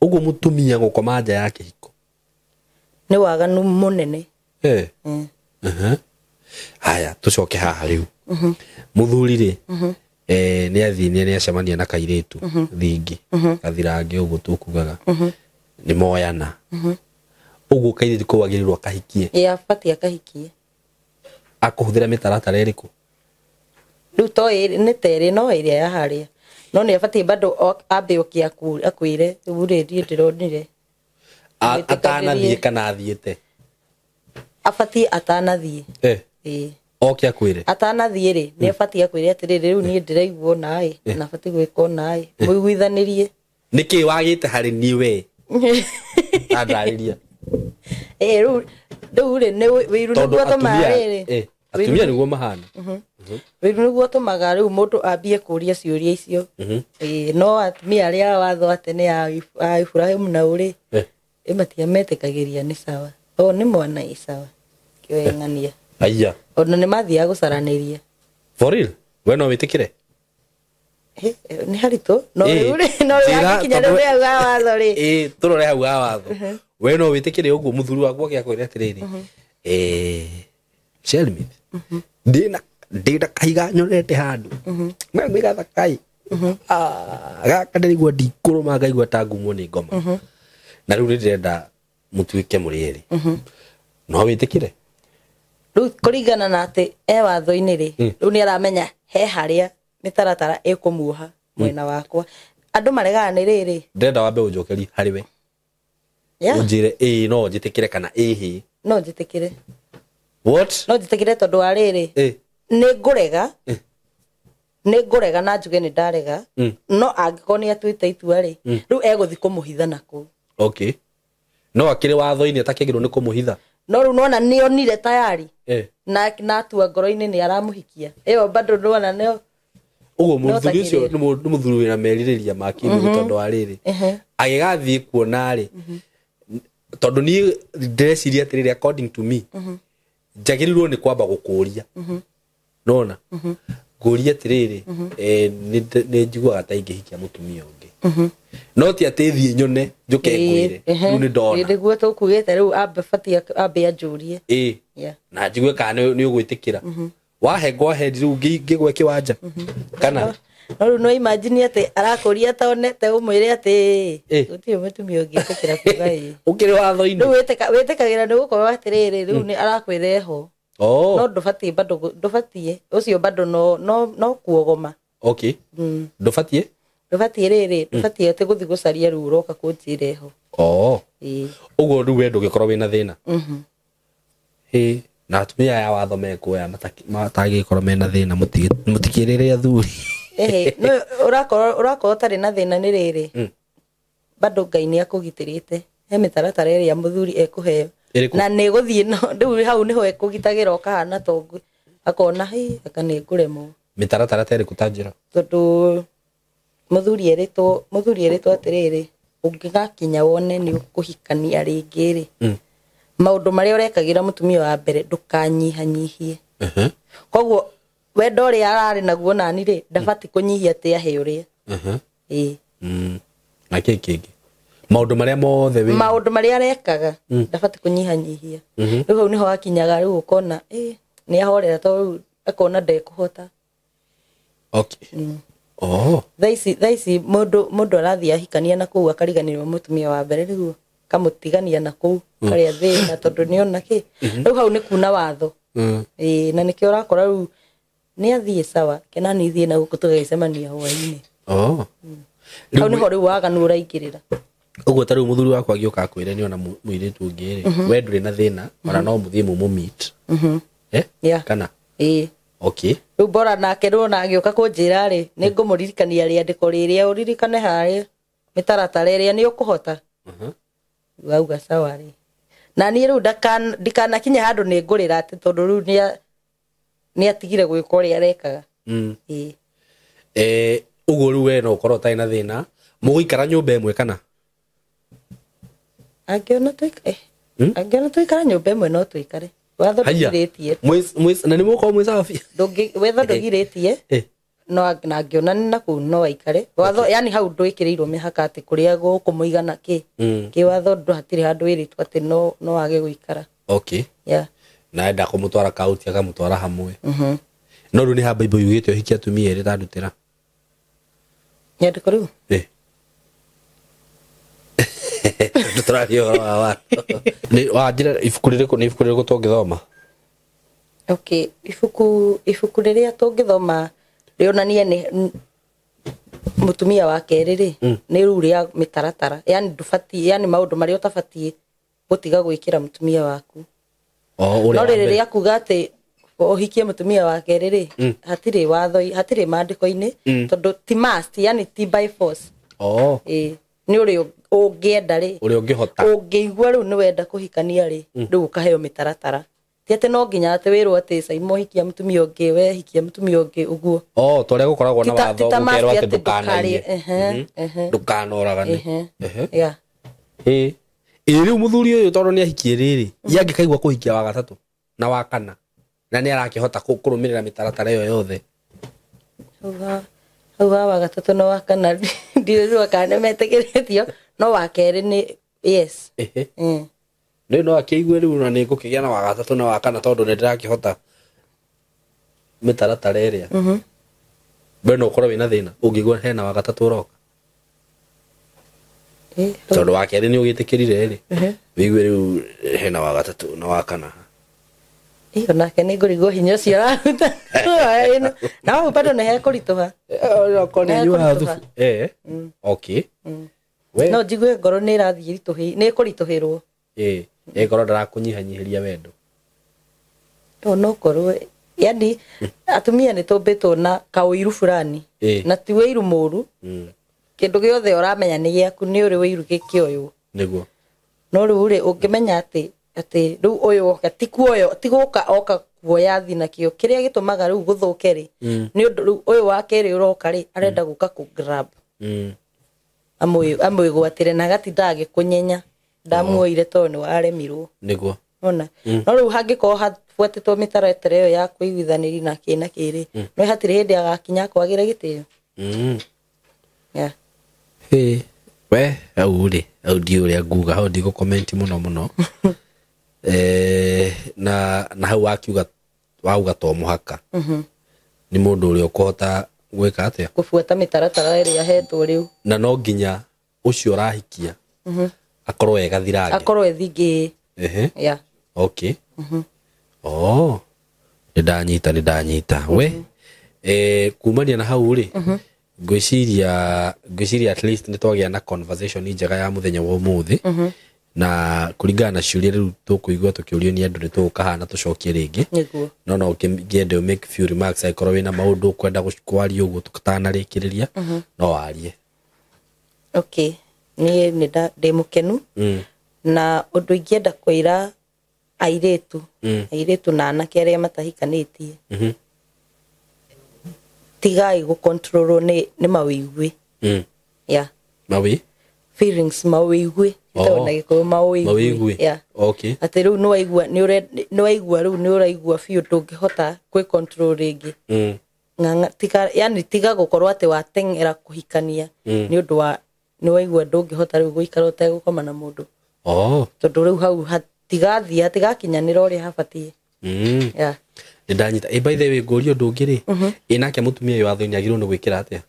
Ũguo mũtumia gũkoma nja ya kĩhiko nĩ waganu mũnene. Haya tũcoke haha rĩu. Mũthuri rĩ, nĩ athiĩ nĩ acemania na kairĩtu thingi gathirange ũguo tũkugaga nĩ moyana. Ũguo kairĩtu kau agĩrĩirwo akahikie. Ĩ abatiĩ akahikie. Akũhũthĩra mĩtaratara ĩrĩkũ? Rĩu to nĩ ta ĩrĩ no ĩrĩa ya harĩa, no nĩ abatiĩ bado ambe oke akwĩre rĩu rĩ niĩ ndĩronire. Atanathiĩ kana athiĩte? Abatiĩ atanathiĩ. Ĩ. Oke akwĩre. Atanathiĩ rĩ, nĩ abatiĩ akwĩre atĩrĩrĩ rĩu niĩ ndĩraigua ũna ĩ, na abatiĩ gwĩka ũna ĩ, mũiguithanĩrie. Nĩkĩ wagĩte harĩ niĩ we? Andarĩria. Ĩ rĩu rĩ nĩ wĩiru nĩguo ũtũmaga rĩrĩ. Atumia nĩguo mahana. Wĩiru nĩguo ũtũmaga rĩu mũndũ ambie kũria ciũria icio. Ĩ no atumia arĩa watho atĩ nĩ a Ibrahimu na ũrĩ. Ĩ matiametĩkagĩria nĩ sawa. O nĩ mwana ĩ sawa. Kĩoe ng'ania. Aya. Ona nĩ mathiaga gũcaranĩria. For real? We no wĩtĩkĩre? Nĩ haritũ. No rĩu rĩ, no rĩu hakinya rĩu rĩa ga watho rĩ. Tũrore hau ga watho. We no wĩtĩkĩre ũguo mũthuri waku agĩakwĩra atĩrĩrĩ. Shelmith. Ndĩna kahiga nyonete handũ. Mwe gathakai. Gaka ndĩraigua ndikũrũma ngaigua ta ngumwo nĩ ngoma. Na rĩu ndĩrenda mũtuĩke mũrĩ erĩ. No wĩtĩkĩre? Rĩu kũringana na atĩ e watho-inĩ rĩ, rĩu nĩ aramenya he harĩa mĩtaratara ĩkũmuoha mwena wakwa. Andũ maregaga nĩ rĩrĩ. Ndĩrenda wambe ũnjokerie harĩ we. Ũnjĩre ĩĩ no njĩtĩkĩre kana ĩhĩ. No njĩtĩkĩre. What? No njĩtĩkĩre tondũ wa rĩrĩ. Nĩ ngũrega. Nĩ ngũrega na njuge nĩ ndarega. No angĩkorwo nĩ atuĩte itua rĩ, rĩu egũthiĩ kũmũhitha nakũu. Okay. No akĩrĩ watho-inĩ atakĩagĩrĩirwo nĩ kũmũhitha. No rĩu nona nĩonire tayari. Na atua ngoro-inĩ nĩ aramũhikia. Ĩyo bado nona nĩyo. Ũguo mũthuri ũcio nĩ mũthuri wĩna merirĩria ma kĩmwĩrĩ tondũ wa rĩrĩ. Agĩgathiĩ kuona rĩ, tondũ niĩ ndĩreciria atĩrĩrĩ according to me, njagĩrĩirwo nĩ kwamba gũkũria. Nona? Ngũria atĩrĩrĩ, nĩ njiguaga ta ingĩhikia mũtumia ũngĩ. No ti atĩ thiĩ nyone njũke ngwĩre. Rĩu nĩ ndona. Nĩguo tũkugĩte rĩu ambe batiĩ ambe anjũrie. Na njigue kana nĩ ũgwĩtĩkĩra. Wahe ngwahe rĩu ngĩgwe kĩwanja. Kana no rĩu no imagine atĩ arakũria tone te ũmwĩre atĩ gũtirĩ mũtumia ũngĩtĩkĩra kuga ĩ. Ũkĩrĩ watho-inĩ. Rĩu wĩtĩkagĩra nĩ gũkorwo atĩrĩrĩ rĩu nĩ arakwĩra eho. No ndũbatiĩ bado ndũbatiĩ ũcio bado no kuogoma. Okay. Ndũbatiĩ? Ndũbatiĩ rĩrĩ, ndũbatiĩ atĩ gũthiĩ gũcaria rĩu ũroka kũnjĩra eho. Ũguo rĩu we ndũngĩkorwo wĩna thĩna. Na atumia aya watho mekuoya matangĩkorwo mena thĩna mũtikĩrĩre athuri. No ũrakorwo ũtarĩ na thĩna nĩ rĩrĩ. Bado Ngai nĩ akũgitĩrĩte. He mĩtaratara ĩrĩa mũthuri ekũheo. Na nĩ gũthiĩ no rĩu hau nĩho ekũgitagĩra ũkahana tongu. Akona hi aka nĩ ngũremwo. Mĩtaratara ta ĩrĩkũ ta njĩra? Tondũ mũthuri erĩtwo atĩrĩrĩ, ũngĩgakinya wone nĩ ũkũhikania rĩngĩ rĩ. Maũndũ marĩa ũrekagĩra mũtumia wa mbere ndũkanyihanyihie. Koguo wendo ũrĩa ararĩ naguo nani rĩ, ndabatiĩ kũnyihia atĩ ahe ũrĩa. Na kĩ kĩngĩ? Maũndũ marĩa mothe wĩ maũndũ marĩa arekaga ndabatiĩ kũnyihanyihia. Rĩu hau nĩho hakinyaga rĩu ũkona nĩ ahorera tondũ rĩu akona ndekũhota. Okay. Thaa ici mũndũ arathiĩ ahikania na kũu akariganĩrwo mũtumia wa mbere nĩguo kamũtigania na kũu karĩa thĩna tondũ nĩona kĩ. Rĩu hau nĩ kuna watho. Na nĩkĩo ũrakora rĩu nĩ athiĩ sawa kena nĩ ithiĩ na gũkũ tũgagĩcemania hwaĩ-inĩ. Hau nĩho rĩu waganu ũraingĩrĩra. Ũguo ta rĩu mũthuri wakwa agĩũka akwĩre nĩona mũirĩtu ũngĩ rĩ, we ndũrĩ na thĩna ona no mũthiĩ mũmũ-meet. Kana? Okay. Rĩu bora nake nĩwona agĩũka kũnjĩra rĩ, nĩ ngũmũririkania rĩandĩko rĩrĩa ũririkane harĩa mĩtaratara ĩrĩa nĩ ũkũhota. Wauga sawa rĩ. Na niĩ rĩu ndikanakinye handũ nĩ ngũrĩra atĩ tondũ rĩu nĩ atigire gwĩka ũrĩa arekaga. Ĩĩ. Ũguo rĩu we no ũkorwo ũtarĩ na thĩna mũgũikara nyũmba ĩmwe kana Angĩona angĩona tũikara nyũmba ĩmwe no tũikare. Watho ndũgirĩtie. Na nĩ mũgũkorwo mwĩ sawa biũ? Watho ndũgirĩtie. No na angĩona nĩ nakũu no aikare. Watho yani hau ndwĩkĩrĩirwo mĩhaka atĩ kũrĩa gũkũ mũigana kĩ. Kĩ watho ndũ hatirĩ handũ wĩrĩtwo atĩ no wage gũikara. Okay. Yeah. Na enda kũmũtwara kauti akamũtwara hamwe. No rĩu nĩ ha Bible yugĩte ũhikie atumia erĩ tandutĩra. Nyandĩko rĩu? Tũraria ũhoro wa watho. Nĩ wanjĩra ibuku rĩrĩkũ, nĩ ibuku rĩrĩkũ tũngĩthoma? Okay, ibuku rĩrĩa tũngĩthoma rĩonanie nĩ mũtumia wa kerĩ rĩ, nĩ rĩu rĩa mĩtaratara. Yani ndũbatiĩ, yani maũndũ marĩa ũtabatiĩ gũtiga gwĩkĩra mũtumia waku. No rĩrĩ rĩa kuga atĩ ũhikie mũtumia wa kerĩ rĩ, hatirĩ watho, hatirĩ maandĩko-inĩ, tondũ ti must, yani ti by force. Ĩĩ, nĩ ũrĩa ũngĩenda rĩ, ũrĩa ũngĩhota, ũngĩigua rĩu nĩ wenda kũhikania rĩ, rĩu ũkaheo mĩtaratara. Ti atĩ no nginya atĩ wĩrwo atĩ Saimo hikia mũtumia ũngĩ, we hikia mũtumia ũngĩ ũguo. To ũrĩa gũkoragwo na watho ũkerwo atĩ ndũkanaiye, ndũkanoragane. Yeah. Ĩĩ rĩu mũthuri ũyũ tondũ nĩ ahikie rĩrĩ, ye angĩkaigua kũhikia wa gatatũ na wa kana, na nĩ arakĩhota kũrũmĩrĩra mĩtaratara ĩyo yothe. Hau ha wa gatatũ na wa kana ndirĩ kana nĩmetĩkĩrĩtio, no wa kerĩ nĩ yes. Rĩu no akĩigue rĩu na nĩ ngũkĩgĩa na wa gatatũ na wa kana tondũ nĩ ndĩrakĩhota mĩtaratara ĩrĩa. We no ũkorwo wĩna thĩna ũngĩigua hena wa gatatũ ũroka. Tondũ wa kerĩ nĩ ũgĩtĩkĩrire rĩ, wĩigue rĩu hena wa gatatũ na wa kana. Iyo nake nĩ ngũrigwo hinya ũcio ũraruta. Na hau bado nĩ hekũritũha. Okorwo nĩ anyuaga thubu. Okay. No njigue ngoro nĩ ĩrathiĩ nĩ ĩkũritũhĩrwo. Ĩkorwo ndarakũnyihanyihĩria wendo. No korwo yani atumia nĩ tũmbĩtwo na kaũiru fulani, na ti wĩiru mũru. Kĩndũ gĩothe ũramenya nĩ gĩaku nĩ ũrĩ wĩiru gĩkĩoywo. Nĩguo. No rĩu rĩ ũngĩmenya atĩ rĩu ũyũ oka ti kuoyo, ti gũka oka kuoya thi nakĩo kĩrĩa gĩtũmaga rĩu gũthũke rĩ, nĩ ũndũ rĩu ũyũ wa kerĩ ũroka rĩ arenda gũka kũ grab. Amwĩgwatĩre na agatinda agĩkũnyenya ndamuoire tondũ nĩ waremirwo. Nĩguo. Ona no rĩu hangĩkorwo habuatĩtwo mĩtaratara ĩyo ya kũiguithanĩria na kĩ na kĩ rĩ, no hatirĩ hĩndĩ agakinya kwagĩra gĩtĩo. Yeah. We hau rĩ, hau ndiũĩ ũrĩa nguga, hau ndigũ-comment mũno mũno. Na hau wakiuga wauga to mũhaka. Nĩ mũndũ ũrĩa ũkũhota gwĩka atĩa? Kũbuata mĩtaratara ĩrĩa ahetwo rĩu. Na no nginya ũcio ũrahikia akorwo e gathirange. Akorwo e thingĩ. Yeah. Okay. Nĩ ndanyita. We kumania na hau rĩ, ngwĩciria at least nĩ twagĩa na conversation njega ya mũthenya wa ũmũthĩ. Na kũringana na ciũria rĩu tũkũigua tũkĩũrio nĩ andũ nĩ tũgũkahana tũcokie rĩngĩ. No ũngĩenda make few remarks angĩkorwo wĩna maũndũ ũkwenda kwaria ũguo tũtanarĩkĩrĩria, no warie. Okay. Niĩ nĩ ndĩ mũkenu. Na ũndũ ingĩenda kwĩra airĩtu, airĩtu na anake arĩa matahikanĩtie, tigai gũcontrolwo nĩ mawĩigwi. Yeah. Mawi? Feelings mawĩigwi. Ĩtagwo na Gĩkũyũ mawĩigwi. Yeah. Okay. Atĩ rĩu nĩwaigua nĩwaigua rĩu nĩũraigua biũ ndũngĩhota kwĩ control rĩngĩ. Tiga, yani tiga gũkorwo atĩ wateng'era kũhikania nĩ ũndũ wa nĩwaigua ndũngĩhota rĩu gũikara ũtegũkoma na mũndũ. Tondũ rĩu hau hatigathiĩ, hatigakinyanĩra ũrĩa habatiĩ. Yeah. Nĩ ndanyita. By the way, ngũrie ũndũ ũngĩ rĩ, nake mũtumia ũyũ watho-inĩ agĩrĩirwo nĩ gwĩkĩra atĩa?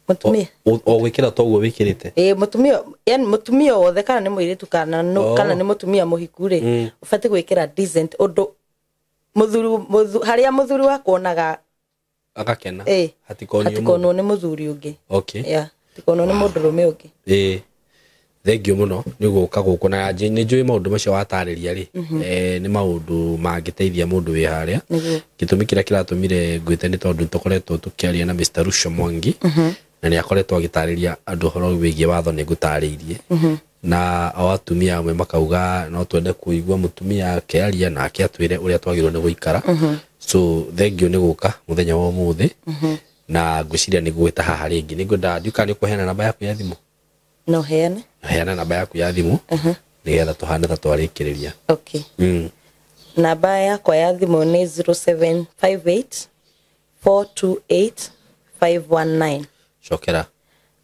Mũtumia? O gwĩkĩra ta ũguo wĩkĩrĩte? Mũtumia, yani mũtumia wothe kana nĩ mũirĩtu kana kana nĩ mũtumia mũhiku rĩ, ũbatiĩ gwĩkĩra decent ũndũ mũthuri harĩa mũthuri waku onaga agakena. Hatikonwo nĩ mũthuri ũngĩ. Okay. Yeah. Hatikonwo nĩ mũndũrũme ũngĩ. Thank you mũno nĩ gũka gũkũ na nĩ njũĩ maũndũ macio watarĩria rĩ, nĩ maũndũ mangĩteithia mũndũ wĩ harĩa. Gĩtũmi kĩrĩa kĩratũmire ngwĩte nĩ tondũ tũkoretwo tũkĩaria na Mr. Ruco Mwangi, na nĩ akoretwo agĩtarĩria andũ ũhoro wĩgiĩ watho nĩ ngũtarĩirie. Na o atumia amwe makauga no twende kũigua mũtumia akĩaria nake atwĩre ũrĩa twagĩrĩirwo nĩ gũikara. So thank you nĩ gũka mũthenya wa ũmũthĩ. Na ngwĩciria nĩ gwĩta haha rĩngĩ. Nĩ ngwenda ndiũka nĩ ũkũheana namba yaku ya thimũ. No heane. Heana namba yaku ya thimũ nĩgetha tũhane ta twarĩkĩrĩria. Okay. Namba yakwa ya thimũ nĩ 0758 428 519. Cokera.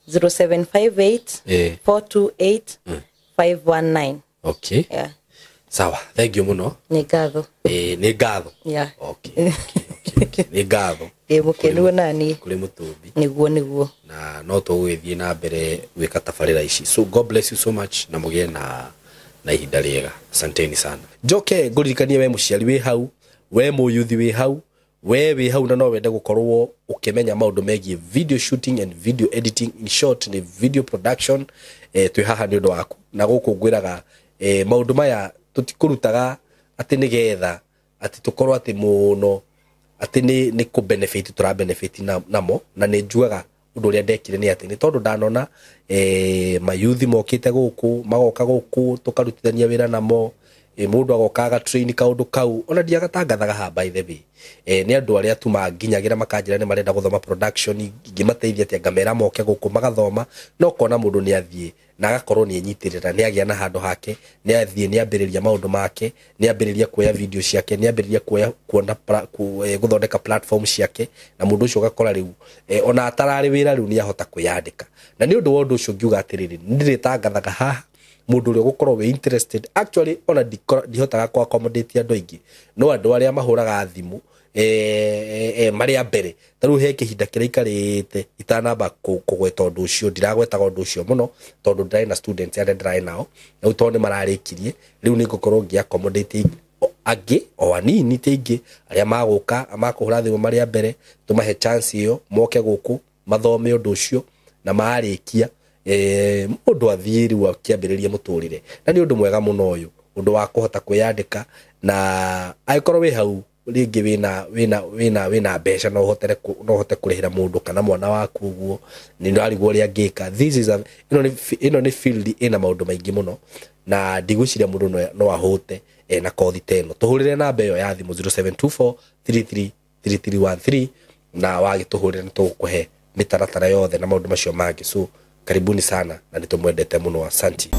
0758 428 519. Okay. Yeah. Sawa, thank you muno. Nĩ ngatho. Nĩ ngatho. Yeah. Okay. Nĩ ngatho. Ndĩ mũkenu nani. Kũrĩ mũtũmbi. Nĩguo. Na no tũgũgĩthiĩ na mbere gwĩka tabarĩra ici. So God bless you so much na mũgĩe na ihinda rĩega. Asanteni sana. Njoke ngũririkanie we mũciari wĩ hau, we mũyuthi wĩ hau, we wĩ hau na no wende gũkorwo ũkĩmenya maũndũ megiĩ video shooting and video editing, in short nĩ video production. Twĩ haha nĩ ũndũ waku na gũkũ ngwĩraga maũndũ maya tũtikũrutaga atĩ nĩgetha atĩ tũkorwo atĩ mũno atĩ nĩ kũ benefit tũra benefit namo. Na nĩ njugaga ũndũ ũrĩa ndekire nĩ atĩ nĩ tondũ ndanona mayuthi mokĩte gũkũ, magoka gũkũ tũkarutithania wĩra namo, mũndũ agoka agatrain kaũndũ kau ona ndiagatangathaga haha by the way. Nĩ andũ arĩa tu manginyagira makanjĩra nĩ marenda gũthoma production, ingĩmateithia atĩa ngamera moke gũkũ magathoma, no kona mũndũ nĩ athiĩ na agakorwo nĩ enyitĩrĩra, nĩ agĩa na handũ hake, nĩ athiĩ nĩ ambĩrĩria maũndũ make, nĩ ambĩrĩria kuoya video ciake, nĩ ambĩrĩria kuoya kuona gũthondeka platform ciake, na mũndũ ũcio ũgakora rĩu ona atararĩ wĩra rĩu nĩ ahota kwĩyandĩka. Na nĩ ũndũ wa ũndũ ũcio ngiuga atĩrĩrĩ, nĩ ndĩrĩtangathaga haha mũndũ ũrĩa ũgũkorwo wĩ interested. Actually ona ndihotaga kũ accommodate andũ aingĩ, no andũ arĩa mahũraga thimũ marĩa mbere ta rĩu he kĩhinda kĩrĩa ikarĩte itanamba kũgweta ũndũ ũcio, ndiragwetaga ũndũ ũcio mũno tondũ ndĩrarĩ na students arĩa ndĩrarĩ nao, rĩu tondũ nĩ mararĩkirie, rĩu nĩ ngũkorwo ngĩ accommodate angĩ o anini ti aingĩ arĩa magũka makũhũra thimũ marĩa mbere, tũmahe chance ĩyo moke gũkũ mathome ũndũ ũcio na marĩkia mũndũ athiĩ rĩu akĩambĩrĩria mũtũrĩre. Na nĩ ũndũ mwega mũno ũyũ, ũndũ wa kũhota kwĩyandĩka, na angĩkorwo wĩ hau rĩngĩ wĩna mbeca no ũhote kũrĩhĩra mũndũ kana mwana waku ũguo, nĩ ndĩrarigwo ũrĩa angĩka. This is a ĩno nĩ field ĩna maũndũ maingĩ mũno na ndigwĩciria mũndũ no ahũte na kothi ta ĩno. Tũhũrĩre namba ĩyo ya thimũ 0724 333313 na wagĩtũhũrĩra nĩ tũgũkũhe mĩtaratara yothe na maũndũ macio mangĩ. So karibuni sana na nĩtũmwendete mũno, asanti.